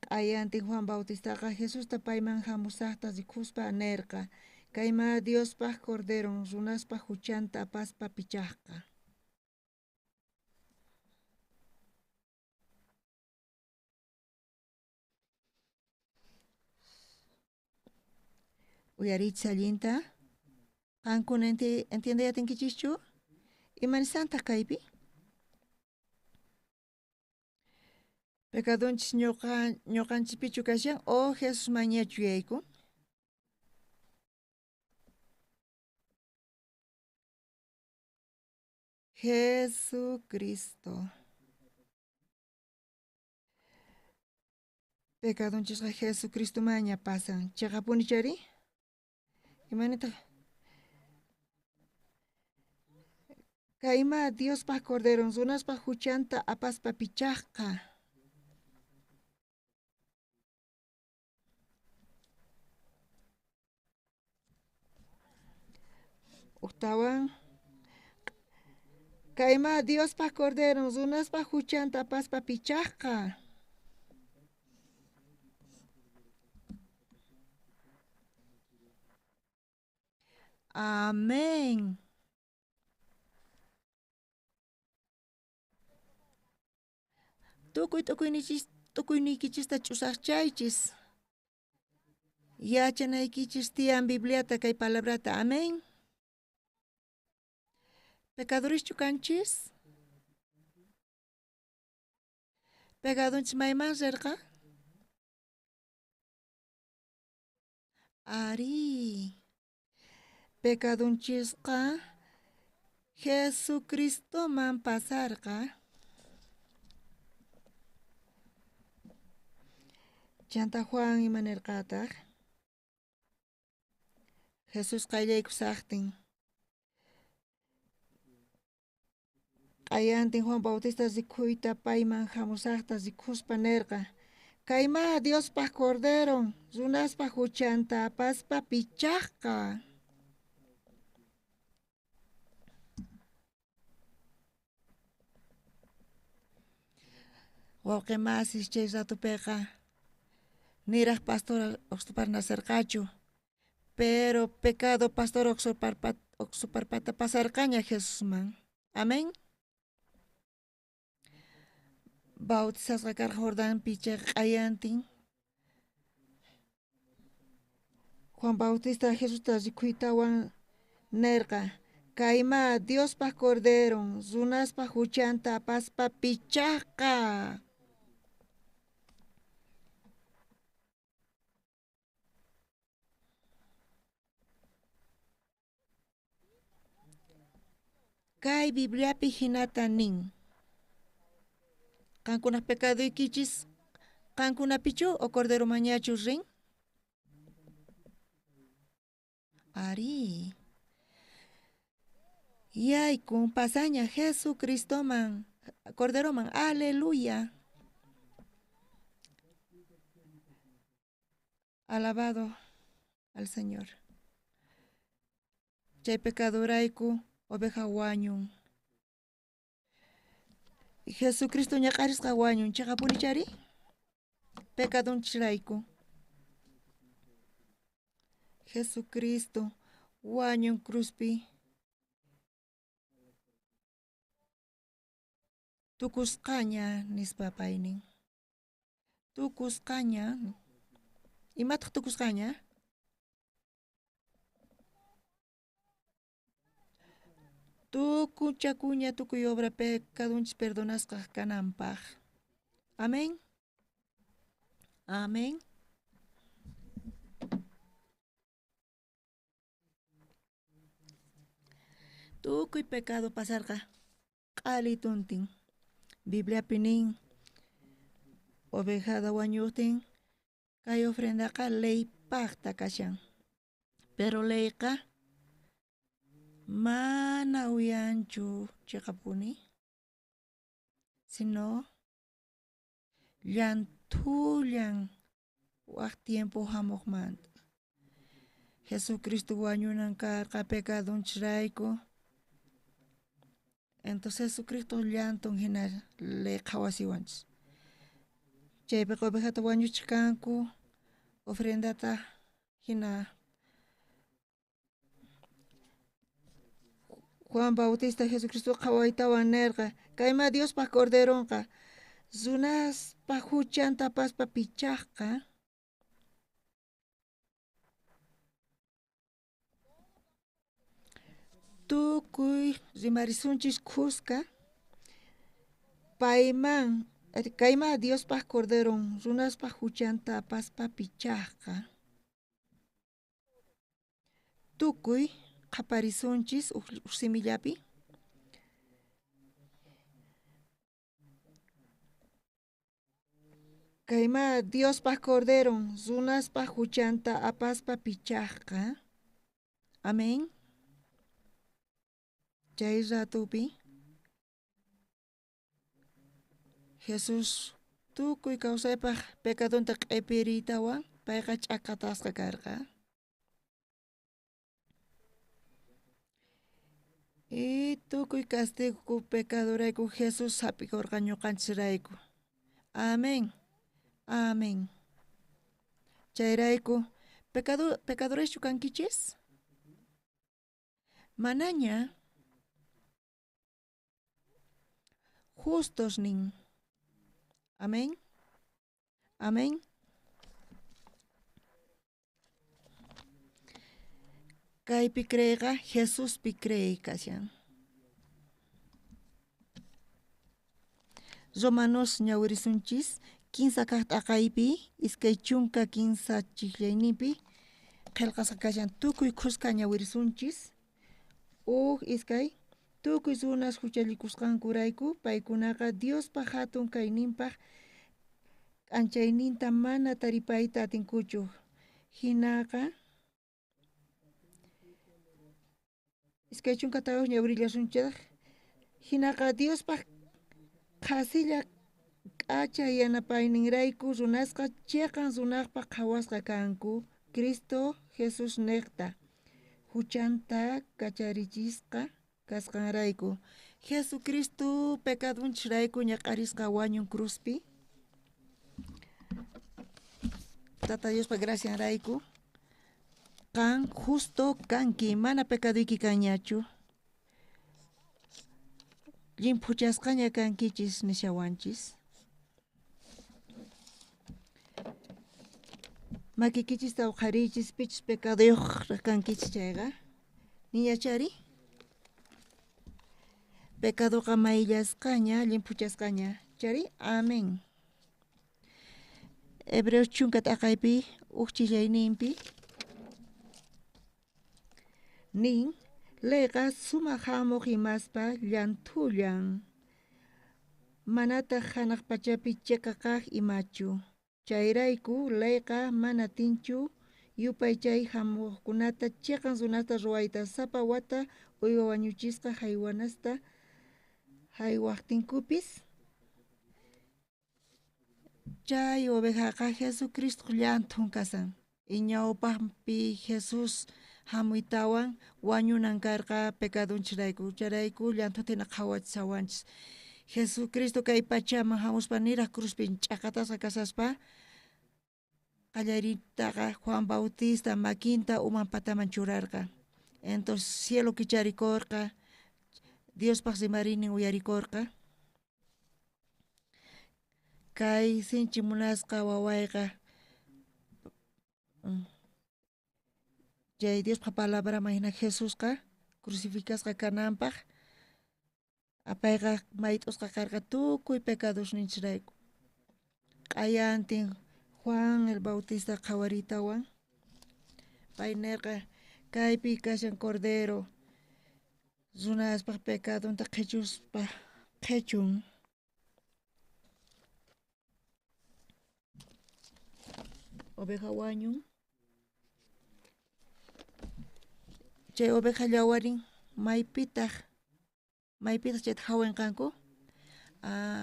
Q'ayantin Juan Bautistaqa Jesusta payman jamusajta rikuspa nerqa: Kaymá Diospaj Corderon, runaspaj juchanta apaspa pichajqa. Uyariychis allinta. Qankuna entiendey atinkichischu? Imanisantaq kaypi? Pecadonchis ñuqanchispichu kashan o Jesus mañachu yaykun? Jesucristo. Pecadonchisqa Jesucristo maña pasan. Cheqapuni chari? Imanitaq? Kayma Diospaj Corderon, runaspaj huchanta apaspa pichajqa. Ujtawan. Kayma Diospaj Corderon, runaspaj huchanta apaspa pichajqa. Amén. Tukuy tukuyniykichista ch'usaqchaychis. Yachanaykichis tiyan Bibliata kay palabrata. Amén. Pecadorischu kanchis? Pecadonchis mayman rirqa? Ari. Pecadonchisqa Jesucristoman pasarqa. Chanta Juan imanirqataq? Jesús qayllaykusaqtin. Q'ayantin Juan Bautista rikhuyta payman hamusaqta rikuspa nerqa: Kaymá Diospaj Corderon, runaspaj huchanta apaspa pichajqa. Wawqi masis chay ratupiqa niraj pastor Oxupar nacerqachu, pero pecado pastor Oxuparpata pasarqaña Jesusman. Amén. Bautizasqa karqa Jordanpi chay q'ayantin. Juan Bautista Jesusta rikhuytawan nerqa: Kaymá Diospaj Corderon, runaspaj huchanta apaspa pichajqa. Kay Bibliapi hinata nin. Qankunaj pecaduykichis qankunapichu o Cordero mañachu rin? Ari. Yaykun pasaña Jesucristoman, Corderoman. Aleluya. Alabado al Señor. Chay pecadorayku oveja wañun. Jesucristo ñaq'arisqa wañun. Chaqapuni chari? Pecadonchirayku. Jesucristo wañun cruzpi. Tukusqaña nispa paynin. Tukusqaña. Imataq tukusqaña? Tukuchakuña tukuy obra pecadonchis perdonasqa kananpaj. Amén. Amén. Tukuy pecado pasarqa q'alituntin. Bibliapi nin ovejada wañuqtin kay ofrendaqa leypaqta kashan. Pero leyqa mana uyanchu chiqapuni, sino llanthullan waj tiempo hamuqmanta. Jesucristo wañunan karqa pecadonchisrayku. Entonces Jesucristo llantun hina ley qhawasiwanchis. Chaypiqa ovejata wañuchiq kanku, ofrendata hina Juan Bautista Jesucristo qhawaytawan nerqa, kaymá Diospaj Corderonqa, runaspa huchanta apaspa pichajqa. Tukuy rimarisunchis khuska, payman, kaymá Diospaj Corderon, runaspa huchanta apaspa pichajqa. Tukuy qhaparisunchis uj simillapi. Kaymá Diospaj Corderon, runaspa huchanta apaspa pichajqa. Amén. Chay ratupi Jesús tukuy kawsaypaj pecadonta q'ipiriytawan payqa ch'akatasqa karqa. Y tukuy castigo pecadorayku Jesús hap'ikurqa ñuqanchisrayku. Amén. Amén. Chayrayku pecadoreschu kankichis? Manaña justos nin. Amén. Amén. Kaypi creeyqa Jesuspi creey kashan. Romanos ñawirisunchis 15 kaq t'aqaypi 23 chijllayninpi qhelqasqa kashan tukuy khuska ñawirisunchis. Uj iskay tukuy runas huchallikusqankurayku paykunaqa Diospa hatun kayninpaj k'anchayninta mana taripayta atinkuchu. Hinaqa 24 ñawirillasunchej. Hinaqa Diospaj qhasilla k'acha yanapayninrayku runasqa chiqan runaqpaq qhawasqa kanku Cristo Jesus niqta huchanta kacharichisqa kasqanrayku. Jesucristo pecadunchirayku ñaq'arisqa wañun cruzpi. Tata Diospa gracianrayku qan justo kanki, mana pecaduyki kanñachu. Llimphuchasqaña kankichis nishawanchis. Makikichista uqhariychis pichus pecaduyuq kankichis chayqa. Niñachari? Pecadoqa mayllasqaña, llimphuchasqaña. Chari? Amén. Hebreos 10 t'aqaypi uj chillayninpi nin leyqa sumaq hamuq imaspa llanthullan, manataq hanaq pachapi chiqa kaq imachu. Chayrayku leyqa mana atinchu yupaychay hamuqkunata chiqan runasta ruwayta sapa wata uywa wañuchisqa haywanasta haywaqtinkupis. Chay ovejaqa Jesucristo llanthun kasan. Ñawpaqpi Jesús hamuytawan wañunan karqa pecadunchirayku. Chayrayku llanthuta hina qhawachisawanchis. Jesucristo kay pachaman hamuspa niraq cruzpi ch'akatasqa kasaspa qallariytaqa Juan Bautista makinta uman pataman churarqa. Entonces cielo kicharikurqa, Diospaj rimariynin uyarikurqa. Kay sinchi munasqa wawayqa chay Diospa palabraman hina Jesusqa crucificasqa kananpaq apayqa mayt'usqa karqa tukuy pecadosninchirayku. Q'ayantin Juan el Bautista qhawaritawan pay nerqa kaypi kashan Cordero runaspaq pecadonta qhechuspa qhechun. Oveja wañun. Chay oveja llawarin maypitaq chayta hawanqanku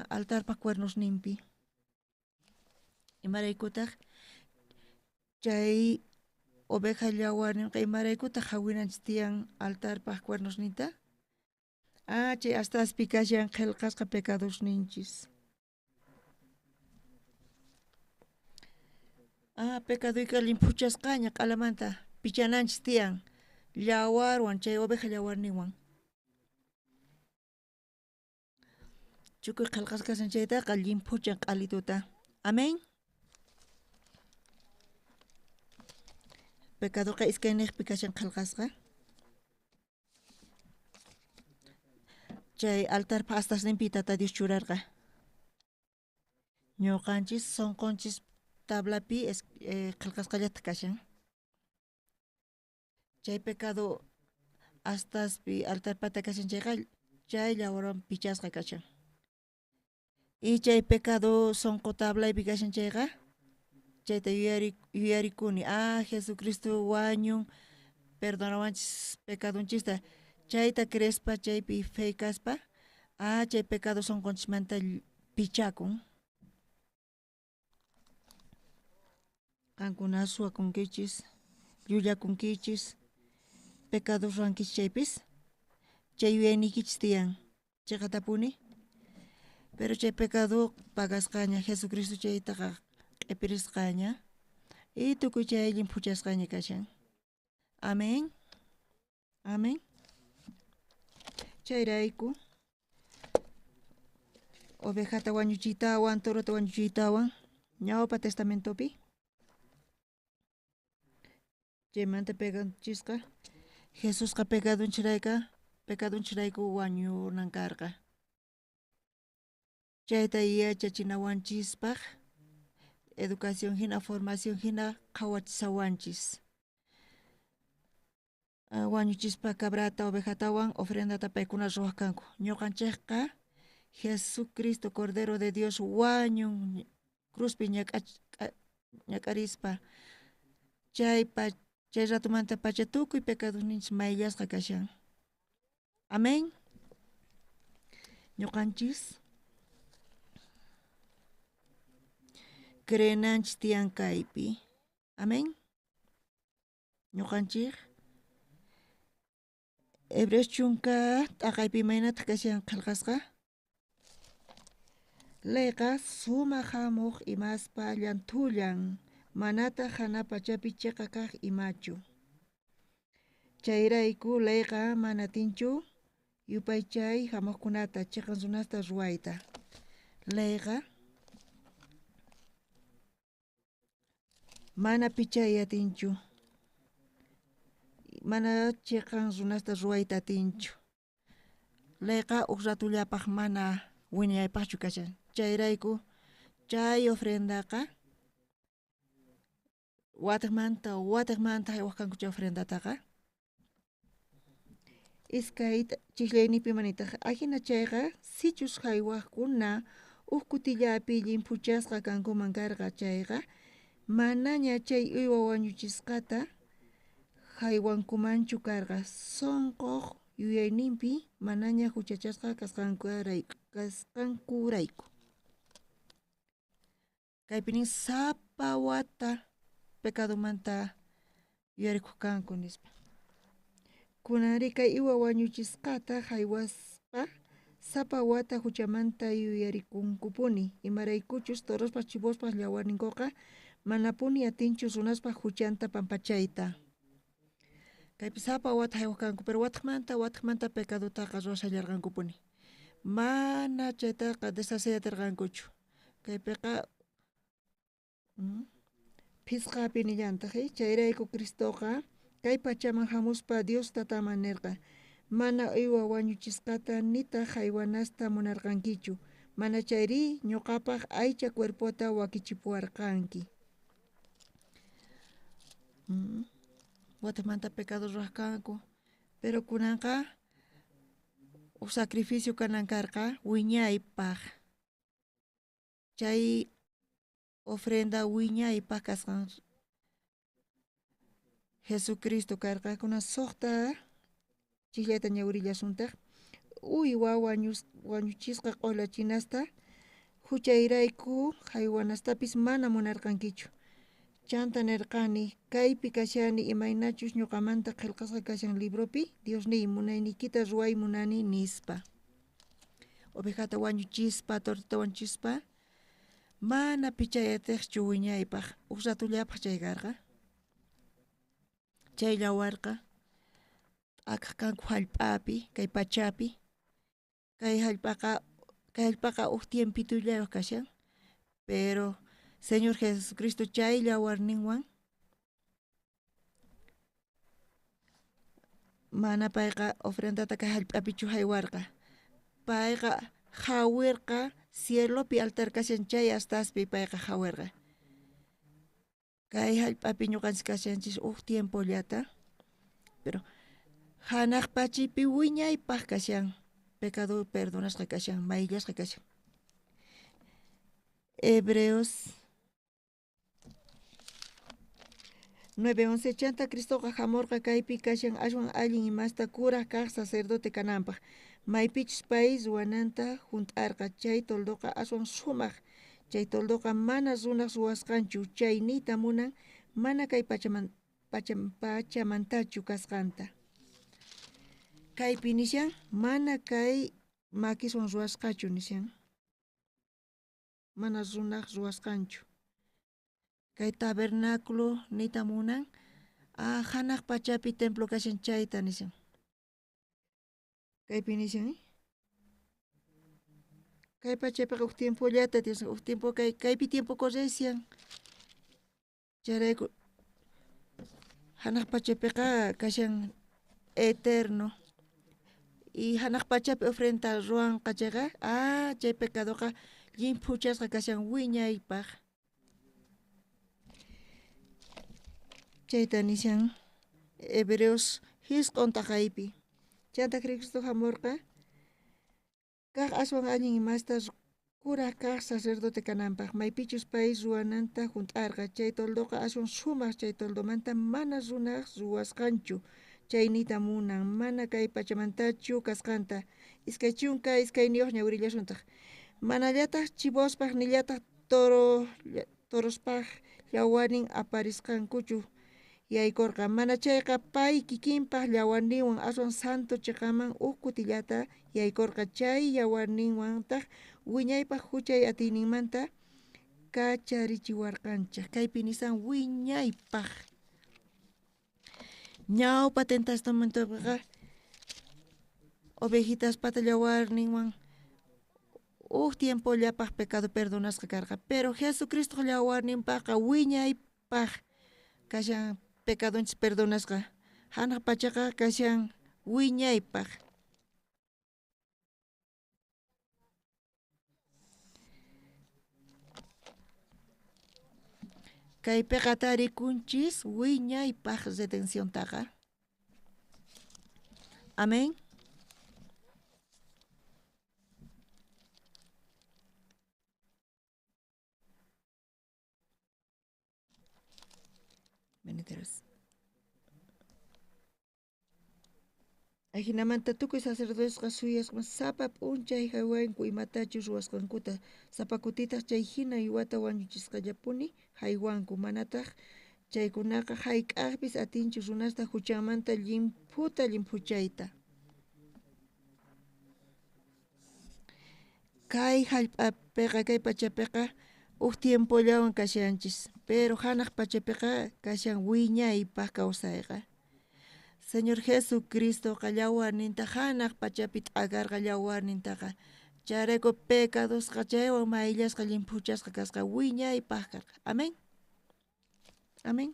altarpa cuernosninpi. Imaraykutaq chay oveja llawarinqa imaraykutaq hawinanchis tiyan altarpa cuernosninta? Ah, chay astaspi kashan qhelqasqa pecadosninchis. Ah, pecadoyka llimphuchasqaña q'alamanta pichananchis tiyan llawarwan chay oveja llawarninwan. Chukuy qhelqasqa kashan chaytaqa llimphuchan q'alituta. Amén. Pecadoqa iskayniqpi kashan qhelqasqa. Chay altarpa astasninpi Tata Dios churarqa. Ñuqanchis sonqonchis tablapi qhelqasqallata kashan. Chay pecado astaspi altarpata kashan chayqa chay llawarwan pichasqa kashan. Y chay pecado sonqo tablaypi kashan chayqa chayta yuyarikuni. Ah, Jesucristo wañun perdonawanchis pecadonchista. Chayta creespa chaypi fe kaspa, ah, chay pecado sonqonchismanta pichakun. Qankuna suwakunkichis, llullakunkichis, pecado ruwankichis chaypis, chay yuyayniykichis tiyan, chiqatapuni. Pero chay pecado pagasqaña, Jesucristo chaytaqa q'ipirisqaña, y tukuy chay llimphuchasqaña kashan. Amén. Amén. Chayrayku ovejata wañuchiytawan, torota wañuchiytawan, ñawpa testamentopi. Chaymanta peganchisqa, Jesusqa pecadunchirayku wañunan karqa. Chayta yachachinawanchispaq educación hina, formación hina qhawachisawanchis. Wañuchispa cabrata, ovejatawan ofrendata paykuna ruwaq kanku. Ñuqanchikqa Jesucristo, Cordero de Dios, wañun cruzpi ñak'arispa. Chay ratumanta pacha tukuy pecadosninchis mayllasqa kashan. Amén. Ñuqanchis creenanchis tiyan kaypi. Amén. Ñuqanchik Hebreos chunka t'aqaypi imaynataq kashan qhelqasqa. Leyqa sumaq hamuq imaspa llanthullan, manataq hanaq pachapi chiqa kaq imachu. Chayrayku leyqa mana atinchu yupaychay hamuqkunata chiqan runasta ruwayta. Leyqa mana pichay atinchu, mana chiqan runasta ruwayta atinchu. Leyqa uj ratullapaq mana wiñaypaqchu kashan. Chayrayku chay ofrendaqa watiqmanta haywaq kanku chay ofrendataqa. Iskay chijllaynipi manitaq ajina chayqa sichus haywaqkuna uj kutillapi llimphuchasqa kankuman karqa chayqa manaña chay uywa wañuchisqata haywankumanchu karqa sonqoq yuyayninpi manaña huchachasqa kasqankurayku. Kaypi nin sapa wata pecadomanta yuyarikuq kanku nispa. Kunanri kay uywa wañuchisqata haywaspa sapa wata huchamanta yuyarikunkupuni, imaraykuchus torospa chivospa llawarninkuqa manapuni atinchu runaspa huchanta pampachayta. Kaypi sapa wata haywaq kanku, pero watiqmanta pecadotaqa ruwashallarqankupuni. Mana chaytaqa deshacey atirqankuchu. Kaypiqa phisqapi nillantaq, chayrayku Cristoqa kay pachaman hamuspa Dios tataman nirqa, mana uywa wañuchisqata nitaq haywanasta munarqankichu, mana chayri ñuqapaq aycha cuerpota wakichipuwarqanki. Watiqmanta pecado ruwaq kanku, pero kunanqa uj sacrificio kanan karqa wiñaypaq. Chay ofrenda wiñaypaq kasqan Jesucristo karqa. Kunan suqta chijllayta ñawirillasuntaq. Uywa wañuchisqa q'ulachinasta huchayrayku haywanastapis mana munarqankichu. Chanta nerqani, kaypi kashani imaynachus ñuqamanta qhelqasqa kashan libropi, Diosniy, munayniykita ruway munani, nispa. Ovejata wañuchispa, tortota wañuchispa, mana pichay atiqchu wiñaypaq, uj ratullapaq chay karqa. Chay llawarqa t'akaj kanku jallp'api, kay pachapi. Kay jallp'aqa uj tiempitullayoj kashan, pero Señor Jesucristo chay llawarninwan mana payqa ofrendata kay jallp'apichu jaywarqa. Payqa jawirqa cielopi altar kashan chay astaspi payqa jawirqa. Kay jallp'api ñuqanchis kashanchis uj tiempollata, pero janaq pachipi wiñaypaq kashan, pecado perdonasqa kashan, mayllasqa kashan. Hebreos 9:11 Chanta Cristoqa jamorqa kaypi kashan aswan allin imasta kuraj kaj sacerdote kananpaj, maypichus pay ruwananta junt'arqa. Chay toldoqa aswan sumaj, chay toldoqa mana runaj ruwasqanchu, chay niyta munan mana kay pachamantachu kasqanta. Kaypi nishan mana kay makiswan ruwasqachu nishan, mana runaj ruwasqanchu. Kay tabernáculo niyta munan janaq pachapi templo kashan chayta nishan. Kaypi nishan, kay pachapiqa uj tiempollata tiyan, uj tiempo kaypi tiempo corresian. Chayrayku janaq pachapiqa kashan eterno. Y janaq pachapi ofrenda ruwanqa chayqa, chay pecadoqa llimphuchasqa kashan wiñaypaq. Chayta nishan Hebreos 9 taqaypi. Chanta Cristo jamorqa kaj aswan allin imasta kuraj kaj sacerdote kananpaq, maypichus pay ruwananta junt'arqa. Chay toldoqa aswan sumaj, chay toldomanta mana runaj ruwasqanchu, chay niyta munan mana kay pachamantachu kasqanta. 22 ñawirillasuntaj. Manallataj chivospaj nillataj torospaj llawarnin aparisqankuchu yaykorqa, mana chayqa pay kikinpaj llawarninwan aswan santo cheqaman uj kutillata yaykorqa. Chay llawarninwantaj wiñaypaj juchay atiyninmanta kacharichiwarqanchej. Kaypi nisan wiñaypaj. Ñawpa testamentopiqa ovejitaspata llawarninwan uj tiempollapaj pecado perdonasqa karqa, pero Jesucristo llawarninpajqa wiñaypaj kashan pecadonchis perdonasqa. Janaq pachaqa kashan wiñaypaj. Kaypiqa tarikunchis wiñaypaj redenciontaqa. Amén. Beniteros. Ajinamanta tukuy sacerdotesqa suyasqa sapa p'unchay jaywanku imatachus ruwasqankuta, sapa kutitaq chay hina uywata wañuchisqallapuni jaywanku, manataq chaykunaqa jayk'aqpis atinchu runasta juchanmanta llimphuta llimphuchayta. Kay jallp'apiqa, kay pachapiqa uj tiempollawan kashanchis, pero janaq pachapiqa kashan wiñaypaq kawsayqa. Señor Jesucristoqa llawarninta janaq pachapi t'akarqa llawarnintaqa. Chayrayku pecadosqa chaywan mayllasqa llimphuchasqa kasqa wiñaypaq karqa. Amén. Amén.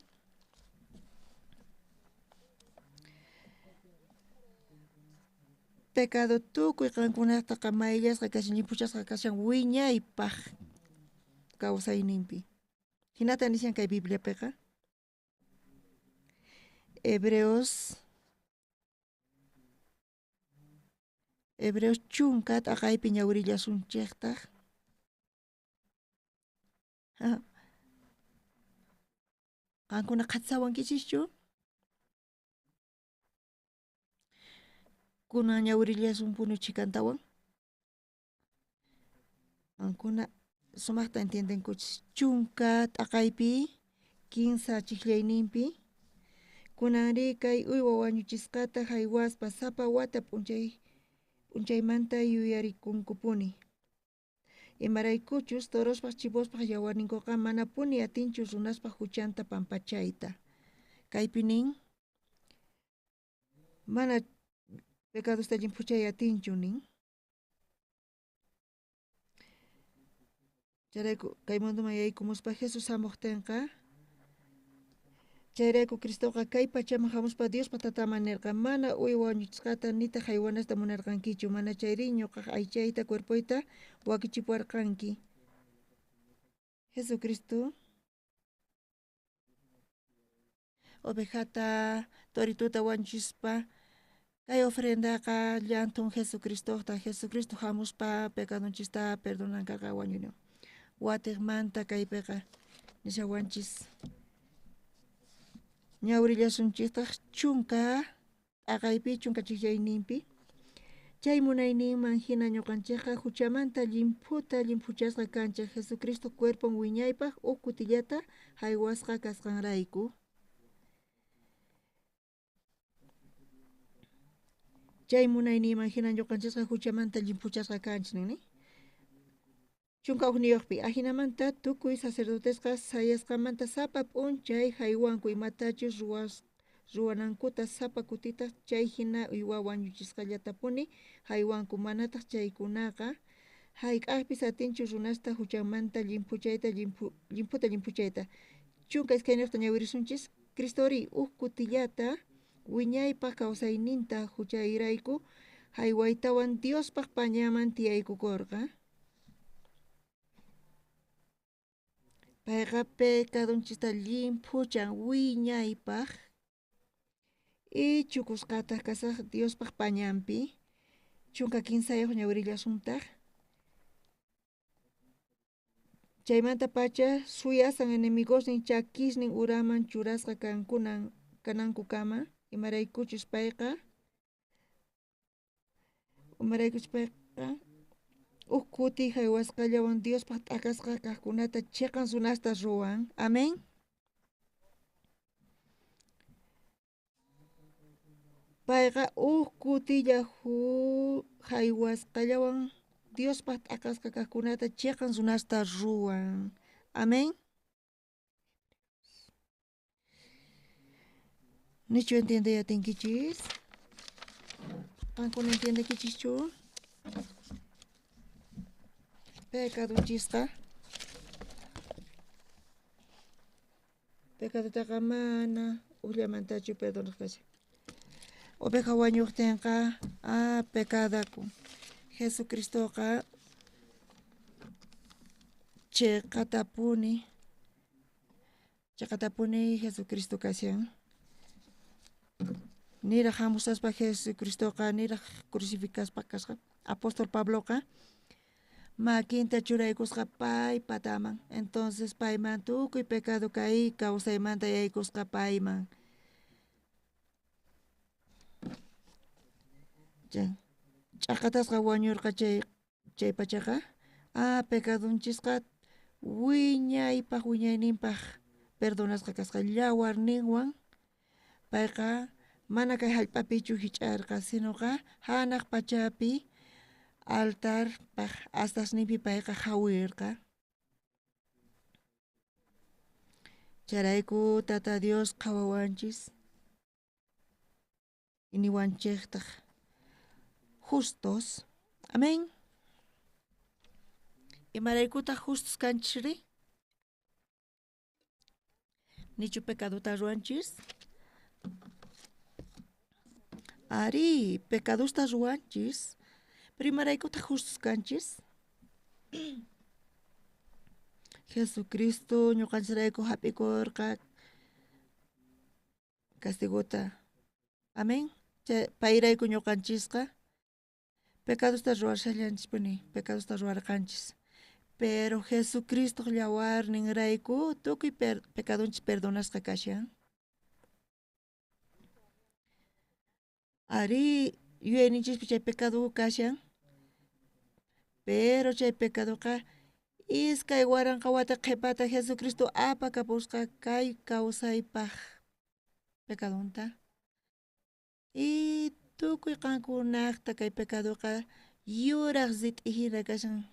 Pecado tukuy qankunataqa mayllasqa kashan, llimphuchasqa kashan wiñaypaq kawsayninpi. Hinata nishan kay Bibliapiqa. Hebreos 10 t'aqaypi ñawirillasunchejtaj. Qankuna qhatsawankichischu? Kunan ñawirillasunpuni chhikantawan. Qankuna sumaqta entiendenkuchis. 10 t'aqaypi Kinsa chijllayninpi. Kunanri kay uywa wañuchisqata jaywaspa sapa wata p'unchaymanta yuyarikunkupuni. Imaraykuchus torospaj chivospaj yawarninkoqa manapuni atinchu runaspaj juchanta pampachayta. Kaypi nin mana pecadosta llimphuchay atinchu nin. Chayrayku kay mundoman yaykumuspa Jesús hamuqtinqa, chayrayku Cristoqa kay pachaman hamuspa Diospa tataman nirqa, mana uywa wañuchisqata nitaq haywanasta munarqankichu, mana chayri ñuqaq aychayta cuerpoyta wakichipuwarqanki. Jesucristo ovejata torituta wañuchispa kay ofrendaqa llanthun Jesucristota. Jesucristo hamuspa pecadonchista perdonankaqa wañuynin. Watiqmanta kaypiqa nishawanchis ñawrillasunchistaq chunka t'aqaypi chunka chijllayninpi. Chay munayninman hina ñuqanchikqa huchamanta llimphuta llimphuchasqa kanchik Jesucristo cuerpon wiñaypaq huk kutillata haywasqa kasqanrayku. Chay munayninman hina ñuqanchikqa huchamanta llimphuchasqa kanchik nini. Chunka hukniyuqpi ajinamanta tukuy sacerdotesqa sayasqamanta sapa p'unchay haywanku imatachus ruwanankuta sapa kutitaq chay hina uywa wañuchisqallatapuni haywanku, manataq chaykunaqa hayk'aqpis atinchu runasta huchamanta llimphuchayta llimphuta llimphuchayta. Chunka iskayniyuqta ñawirisunchis. Cristori huk kutillata wiñaypaq kawsayninta huchayrayku haywaytawan Diospaq pañaman tiyaykukurqa. Payqa pecadonchista llimphuchan wiñaypaq ichukusqataq kasaq Diospaq pañanpi. Chunka kinsayuq ñawirillasuntaq. Chaymanta pacha suyasan enemigosnin chakisnin uraman churasqa kanankukama, imaraykuchus payqa huk kuti haywasqallawan Diospaq t'akasqa kaqkunata chiqan runasta ruwan. Amén. Payqa huk kutilla haywasqallawan Diospaq t'akasqa kaqkunata chiqan runasta ruwan. Amén. Nichu entiende atinkichis? Qankuna entiendekichischu? Pecadonchisqa pecadutaqa mana ujllamantachu perdonaq kashan. Oveja wañuqtinqa pecadaku. Jesucristoqa chiqatapuni Jesucristo kashan. Niraq hamusaspa Jesucristoqa niraq crucificaspa kasqa. Apóstol Pabloqa makinta churaykusqa pay pataman. Entonces payman tukuy pecado kay kawsaymanta yaykusqa payman. Ch'aqatasqa wañurqa chay pachaqa pecadonchisqa wiñaypaq wiñayninpaq perdonasqa kasqa llawarninwan. Payqa mana kay hallp'apichu hich'arqa, sinoqa hanaq pachapi altarpaq astasninpi payqa hawirqa. Chayrayku Tata Dios qhawawanchis iniwanchiktaq justos. Amén. Imaraykutaq justos kanchisri? Nichu pecadota ruwanchis? Ari, pecadosta ruwanchis. Pero imaraykutaq justos kanchis? Jesucristo ñuqanchirayku hap'ikurqa castigota. Amén. Payrayku ñuqanchisqa pecadosta ruwashallanchispuni, pecadosta ruwarqanchis. Pero Jesucristo llawarninrayku tukuy pecadonchis perdonasqa kashan. Ari, yuyayninchispi chay pecado kashan. Pero chay pecadoqa 2000 wata qhepata Jesucristo apakapusqa kay kawsaypaj pecadonta. Y tukuy qankunajta kay pecadoqa yuraj rit'i jina kashan,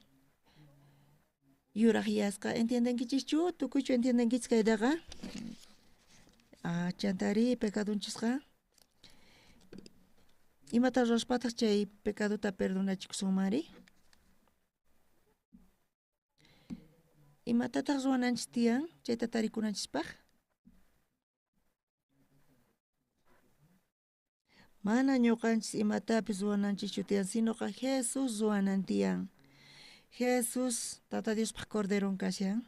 yuraj yasqa. ¿Entiendenkichischu? Tukuychu entiendenkichis kaytaqa? Chantari pecadonchisqa imata ruwaspataq chay pecadota perdonachikusunmanri? Imatataq ruwananchis tiyan chayta tarikunanchispaq? Mana ñuqanchis imatapis ruwananchischu tiyan, sinoqa Jesús ruwanan tiyan. Jesús Tata Diospaq Corderon kashan.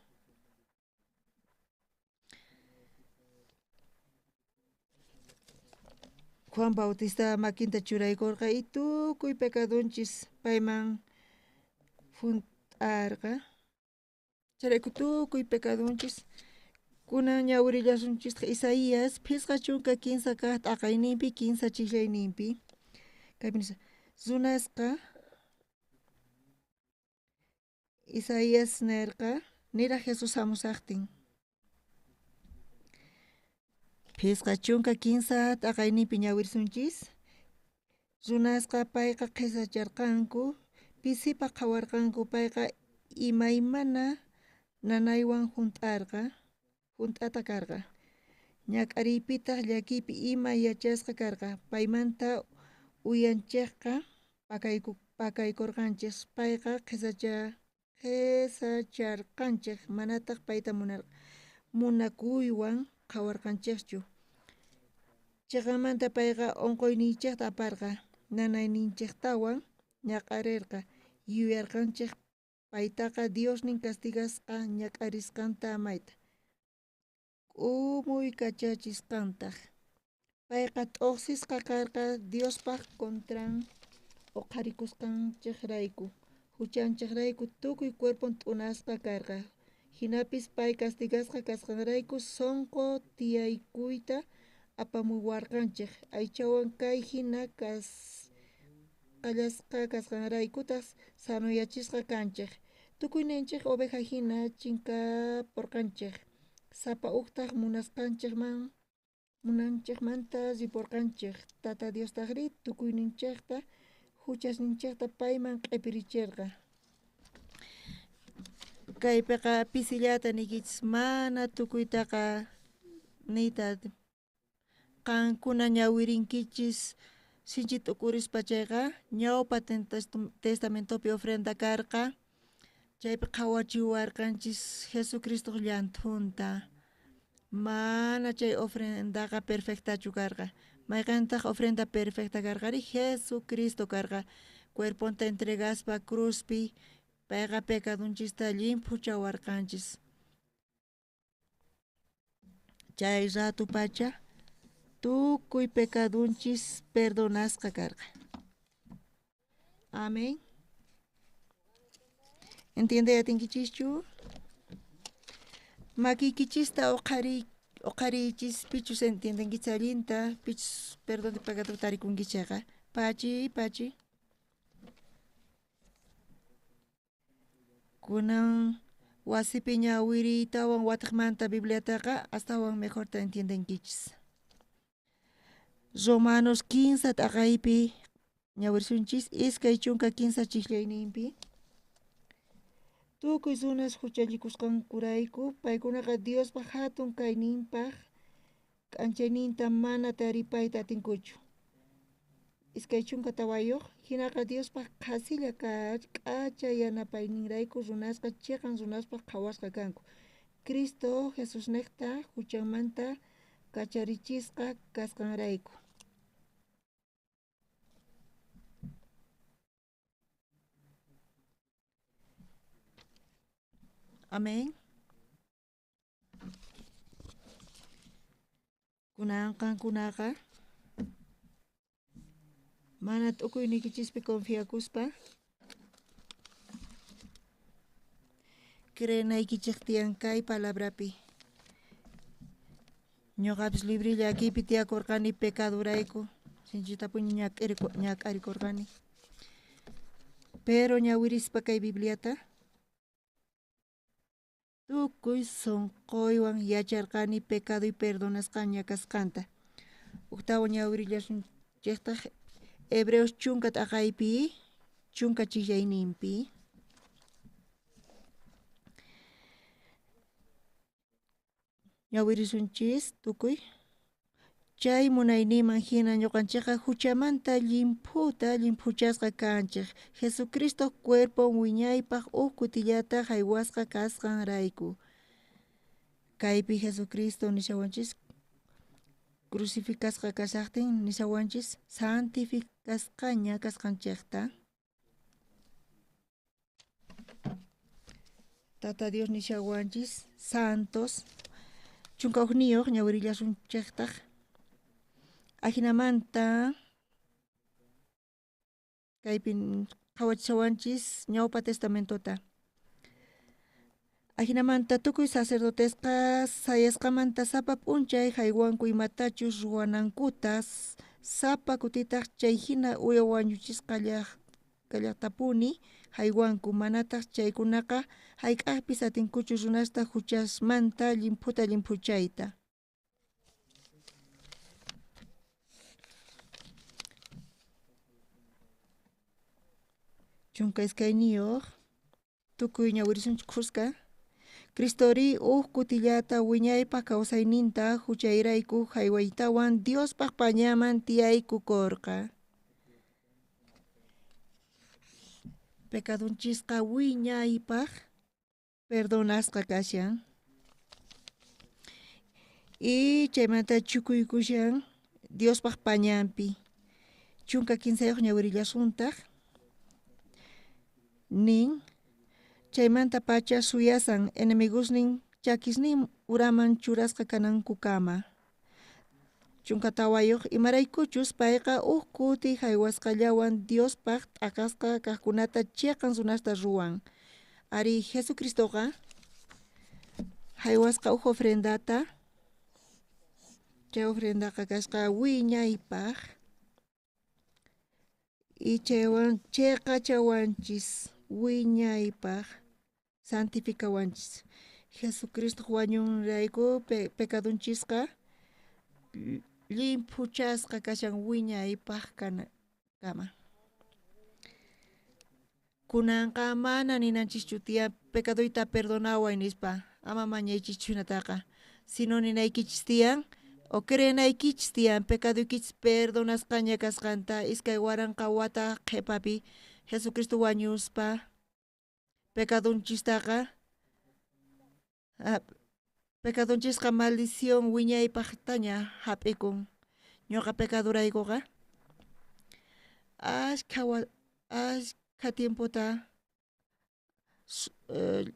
Juan Bautista makinta churaykurqa y tukuy pecadonchis payman junt'arqa. Chayrayku tukuy pecadonchis kunan ñawirillasunchistaq Isaías 53 kaq t'aqayninpi 3 chijllayninpi. Kaypi nisqa, runasqa Isaías nerqa niraj Jesús hamusaqtin. 53 t'aqayninpi ñawirisunchis. Runasqa payqa qhisacharqanku, pisipaq qhawarqanku, payqa imaymana nanaywan junt'ata karqa. Ñak'ariypitaq llakiypi ima yachasqa karqa. Paymanta uyanchejqa pakaykurqanchis. Payqa qhisacharqanchej, manataq payta munakuywan qhawarqanchejchu. Cheqamanta payqa unquyninchejta aparqa, nanayninchejtawan ñak'arerqa. Yuyarqanchej paytaqa Diosnin castigasqa ñak'arisqanta mayta k'umuykachachisqantaj. Payqa t'uqsisqa karqa Diospaj contran uqharikusqanchejrayku, huchanchejrayku tukuy cuerpon t'unasqa karqa. Jinapis pay castigasqa kasqanrayku sonqo tiyaykuyta apamuwarqanchej. Aychawan kay jina qallasqa kasqanraykutaq sanoyachisqa kanchej. Tukuyninchej oveja jina chinkaporqanchej. Sapa ujtaj munanchejmanta riporqanchej. Tata Diostajrí tukuyninchejta huchasninchejta payman q'ipiricherqa. Kaypiqa pisillata niykichis, mana tukuytaqa niyta. Qankuna ñawirinkichis sinchi t'ukurispa chayqa ñawpa testamentopi ofrenda karqa. Chaypi qhawachiwarqanchis Jesucristoq llanthunta. Mana chay ofrendaqa perfectachu karqa. Mayqantaq ofrenda perfecta karqari? Jesucristo karqa. Cuerponta entregaspa cruzpi payqa pecadonchista llimphuchawarqanchis. Chay rato pacha tukuy pecadonchis perdonasqa karqa. Amén. ¿Entiende atinkichischu? Makiykichista uqhariychis, pichus entiendenkichis allinta, pichus perdón de pecado tarikunkichayqa. Pachi, pachi. Kunan wasipi ñawiriytawan wataqmanta Bibliataqa astawan mejorta entiendenkichis. Romanos 15 t'aqaypi ñawirisunchis 23 chijllayninpi. Tukuy runas huchallikusqankurayku paykunaqa Diospaj hatun kayninpaj k'anchayninta mana taripayta atinkuchu. 24 hinaqa Diospaj qhasilla k'acha yanapayninrayku runasqa chiqan runaspaj qhawasqa kanku. Cristo Jesusnejta huchanmanta kacharichisqa kasqanrayku. Amén. Kunan qankunaqa mana t'ukuyniykichispi confiakuspa creenaykichej tiyan kay palabrapi. Ñuqapis librilla akipi tiyakurqani pecadorayku, sinchitapuni ñak'arikurqani. Pero ñawirispa kay Bibliata Tukuy sonqoywan yacharqani pecadoy perdonasqaña kasqanta. Ujtawan ñawirillasunchejtaj Hebreos chunka t'aqaypi, chunka chillayninpi. Ñawirisunchis tukuy. Chay munayninman hina ñuqanchikqa huchamanta llimphuta llimphuchasqa kanchik. Jesucristo cuerpon wiñaypaq uj kutillata haywasqa kasqanrayku. Kaypi Jesucristo nishawanchis crucificasqa kashaqtin nishawanchis santificasqaña kasqanchikta. Tata Dios nishawanchis santos chunka ujniyuq ñawirillasunchiktaq. Ajinamanta kaypi qhawachishawanchis ñawpa testamentota. Ajinamanta tukuy sacerdotesqa sayasqamanta sapa p'unchay haywanku imatachus ruwanankuta sapa kutitaq chay hina uya wañuchisqa kallaqtapuni haywanku manataq chaykunaqa hayk'aqpis atinkuchu runasta huchasmanta llimphuta llimphuchayta. Chunka iskayniyuq tukuy ñawirisunchik khuska. Cristori uj kutillata wiñaypaq kawsayninta huchayrayku haywaytawan Diospaq pañaman tiyaykukorqa. Pecadonchisqa wiñaypaq perdonasqa kashan. Y chaymanta chukuykushan Diospaq pañanpi. Chunka kinsayuq ñawirillasuntaq. Nin chaymanta pacha suyasan enemigosnin chakisnin uraman churasqa kanankukama. Chunka tawayuq imaraykuchus payqa uj kuti haywasqallawan Diospaq t'aqasqa kaqkunata chiqan runasta ruwan. Ari Jesucristoqa haywasqa uj ofrendata chay ofrendaqa kasqa wiñaypaq y chaywan chiqachawanchis wiñaypaq santificawanchis. Jesucristo wañunrayku pecadonchisqa llimphuchasqa kashan wiñaypaq kama. Kunanqa mana ninanchischu tiyan pecadoyta perdonaway nispa, ama mañaychischu hinataqa, sino ninaykichis tiyan o creenaykichis tiyan pecadoykichis perdonasqaña kasqanta 2000 wata qhipapi Jesucristo wañuspa pecadonchistaqa pecadonchisqa maldición wiñaypaqtaña hap'ikun. Ñuqa pecadoraykuqa ashkha tiempota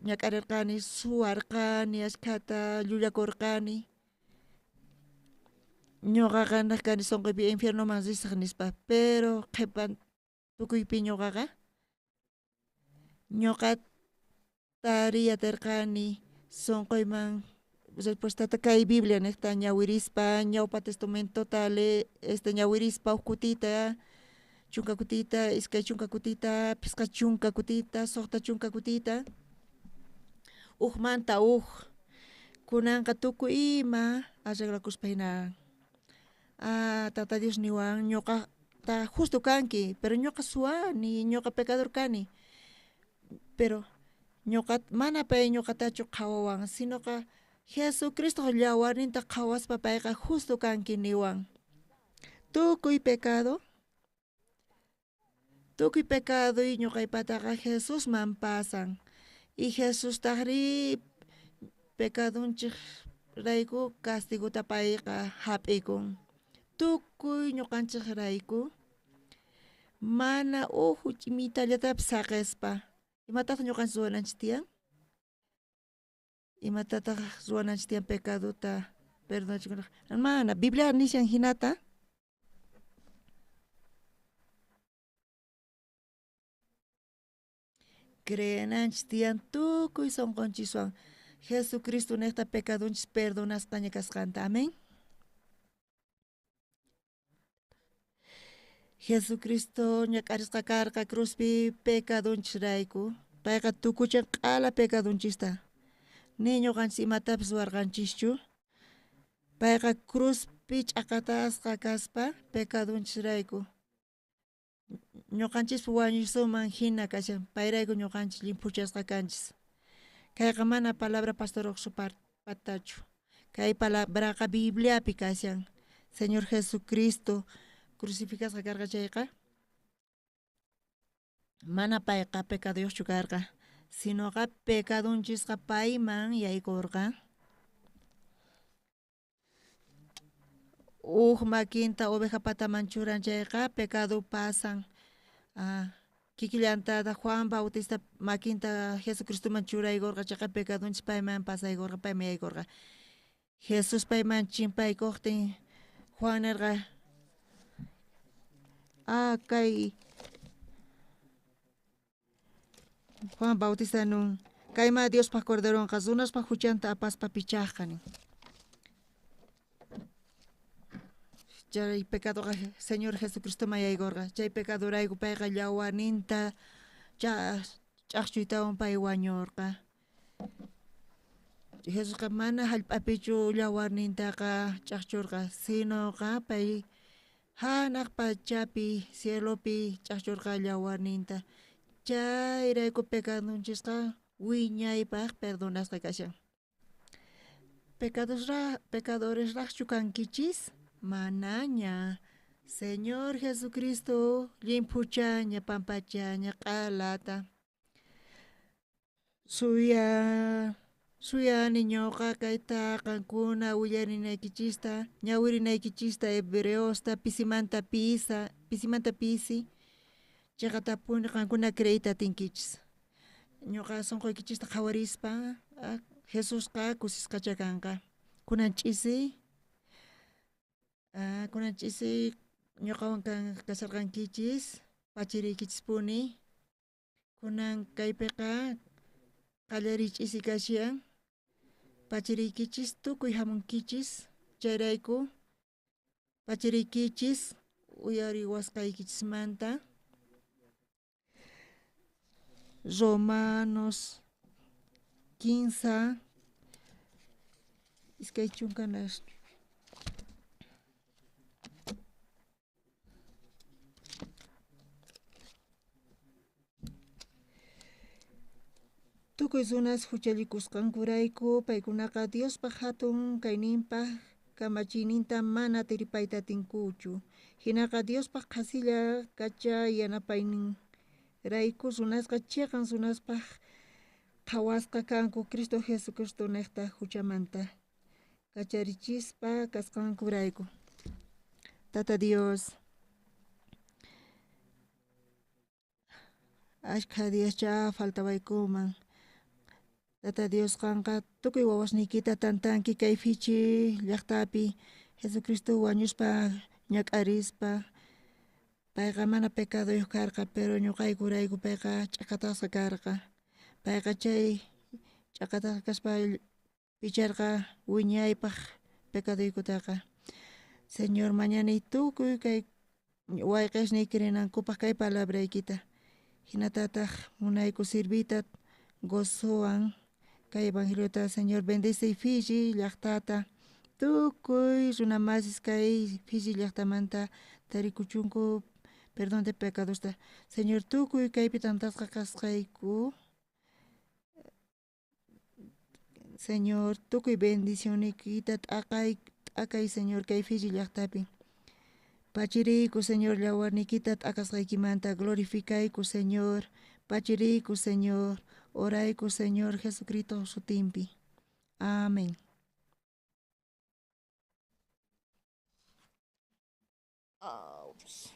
ñak'arirqani, suwarqani, ashkhata llullakurqani. Ñuqaqa naq kani sunquypi infiernoman risaq nispa, pero qhipan tukuypi ñuqaqa ñuqa tariyatirqani sunquyman respuestata kay Biblia niqta ñawirispa ñawpa testamentota ñawirispa uj kutita, chunka kutita, 20 kutita, 50 kutita, 60 kutita, ujmanta uj. Kunanqa tukuy ima arreglakuspa hina. Tata Dios niwan ñuqata justo kanki, pero ñuqa suwani, ñuqa pecador kani. Pero ñuqa mana pay ñuqatachu qhawawan, sinoqa Jesucristo llawarninta qhawaspa payqa justo kanki niwan. Tukuy pecadoy ñuqaypataqa Jesusman pasan. Y Jesustajri pecadonchik rayku castigota payqa hap'ikun. Tukuy ñuqanchik rayku mana uj ch'imitallatapis saqispa. Imatataq ñuqanchik ruwananchik tiyan? Imatataq ruwananchik tiyan pecadota perdonachikunapaq? Mana, Biblia nishan hinata. Creenanchis tiyan tukuy sunqunchiswan Jesucristo niqta pecadonchis perdonasqaña kasqanta. Amén. Jesucristo ñak'arisqa karqa cruzpi pecadonchisrayku. Payqa tukuchan q'ala pecadonchista. Ni ñuqanchis imatapis ruwarqanchischu. Payqa cruzpi ch'aqatasqa kaspa pecadonchisrayku ñuqanchispa wañuysuman hina kashan, payrayku ñuqanchis llimphuchasqa kanchis. Kayqa mana palabra pastor patachu. Kay palabraqa Bibliapi kashan. Señor Jesucristo crucificasqa karqa chayqa mana payqa pecaduyuqchu karqa, sinoqa pecadonchisqa payman yaykurqa. Uj makinta oveja pataman churan chayqa pecado pasan. Kikillantataq Juan Bautista makinta Jesucristoman churaykurqa chayqa pecadonchis payman pasaykurqa, payman yaykurqa. Jesús payman chimpaykuqtin Juan nirqa, kay Juan Bautista nun, kayma Diospaj Corderonqa runaspaj huchanta apaspa pichajqa nin. Chay pecadoqa Señor Jesucristoman yaykurqa. Chay pecadorayku payqa llawarninta ch'aqchuytawan pay wañurqa. Jesusqa mana hallp'apichu llawarnintaqa ch'aqchurqa, sinoqa pay hanaq pachapi cielopi ch'aqchurqa llawarninta. Chayrayku pecadonchisqa wiñaypaq perdonasqa kashan. Pecadoresraqchu kankichis? Manaña. Señor Jesucristo llimphuchaña pampachaña q'alata. Suyani ñuqa kayta qankuna willarinaykichista, ñawirinaykichista hebreosta pisimanta pisi, chayqatapuni qankuna creeyta atinkichis. Ñuqa sunquykichista qhawarispa Jesusqa kusisqacha kanqa. Kunan ch'isi ñuqawan kasharqankichis, pachiriykichispuni. Kunan kaypiqa qallariy ch'isi kashan, pachiriykichis tukuy hamunkichis, chayrayku pachiriykichis uyariwasqaykichismanta. Romanos 15 2 Tukuy runas huchallikusqankurayku paykunaqa Diospaj hatun kayninpaj kamachiyninta mana tiripayta atinkuchu. Hinaqa Diospaj qhasilla kacha yanapayninrayku runasqa chiqan runaspaj qhawasqa kanku Cristo Jesucristo niqta huchamanta kacharichispa kasqankurayku. Tata Dios, ashkha diascha faltawaykuman. Tata Dios qanqa tukuy wawasniykita tantanki kay Fichi llaqtapi Jesucristo wañuspa ñak'arispa. Payqa mana pecaduyuq karqa, pero ñuqaykurayku payqa ch'aqatasqa karqa. Payqa chay ch'aqatasqa kaspa picharqa wiñaypaq pecaduykutaqa. Señor, mañani tukuy kay wayqesniyki rinankupaq kay palabraykita. Hinatataq munayku sirviyta gozowan kay evangeliota. Señor, bendice Fiji llaqtata. Tukuy runamasis kay Fiji llaqtamanta tarikuchunku perdón de pecadosta. Señor, tukuy kaypi tantasqa kasqayku. Señor, tukuy bendicionniykita t'akay, Señor, kay Fiji llaqtapi. Pachiriyku, Señor, llawarniykita t'akasqaykimanta. Glorificayku, Señor. Pachiriyku, Señor. Orayku, Señor Jesucristo sutinpi. Amén. Ouch.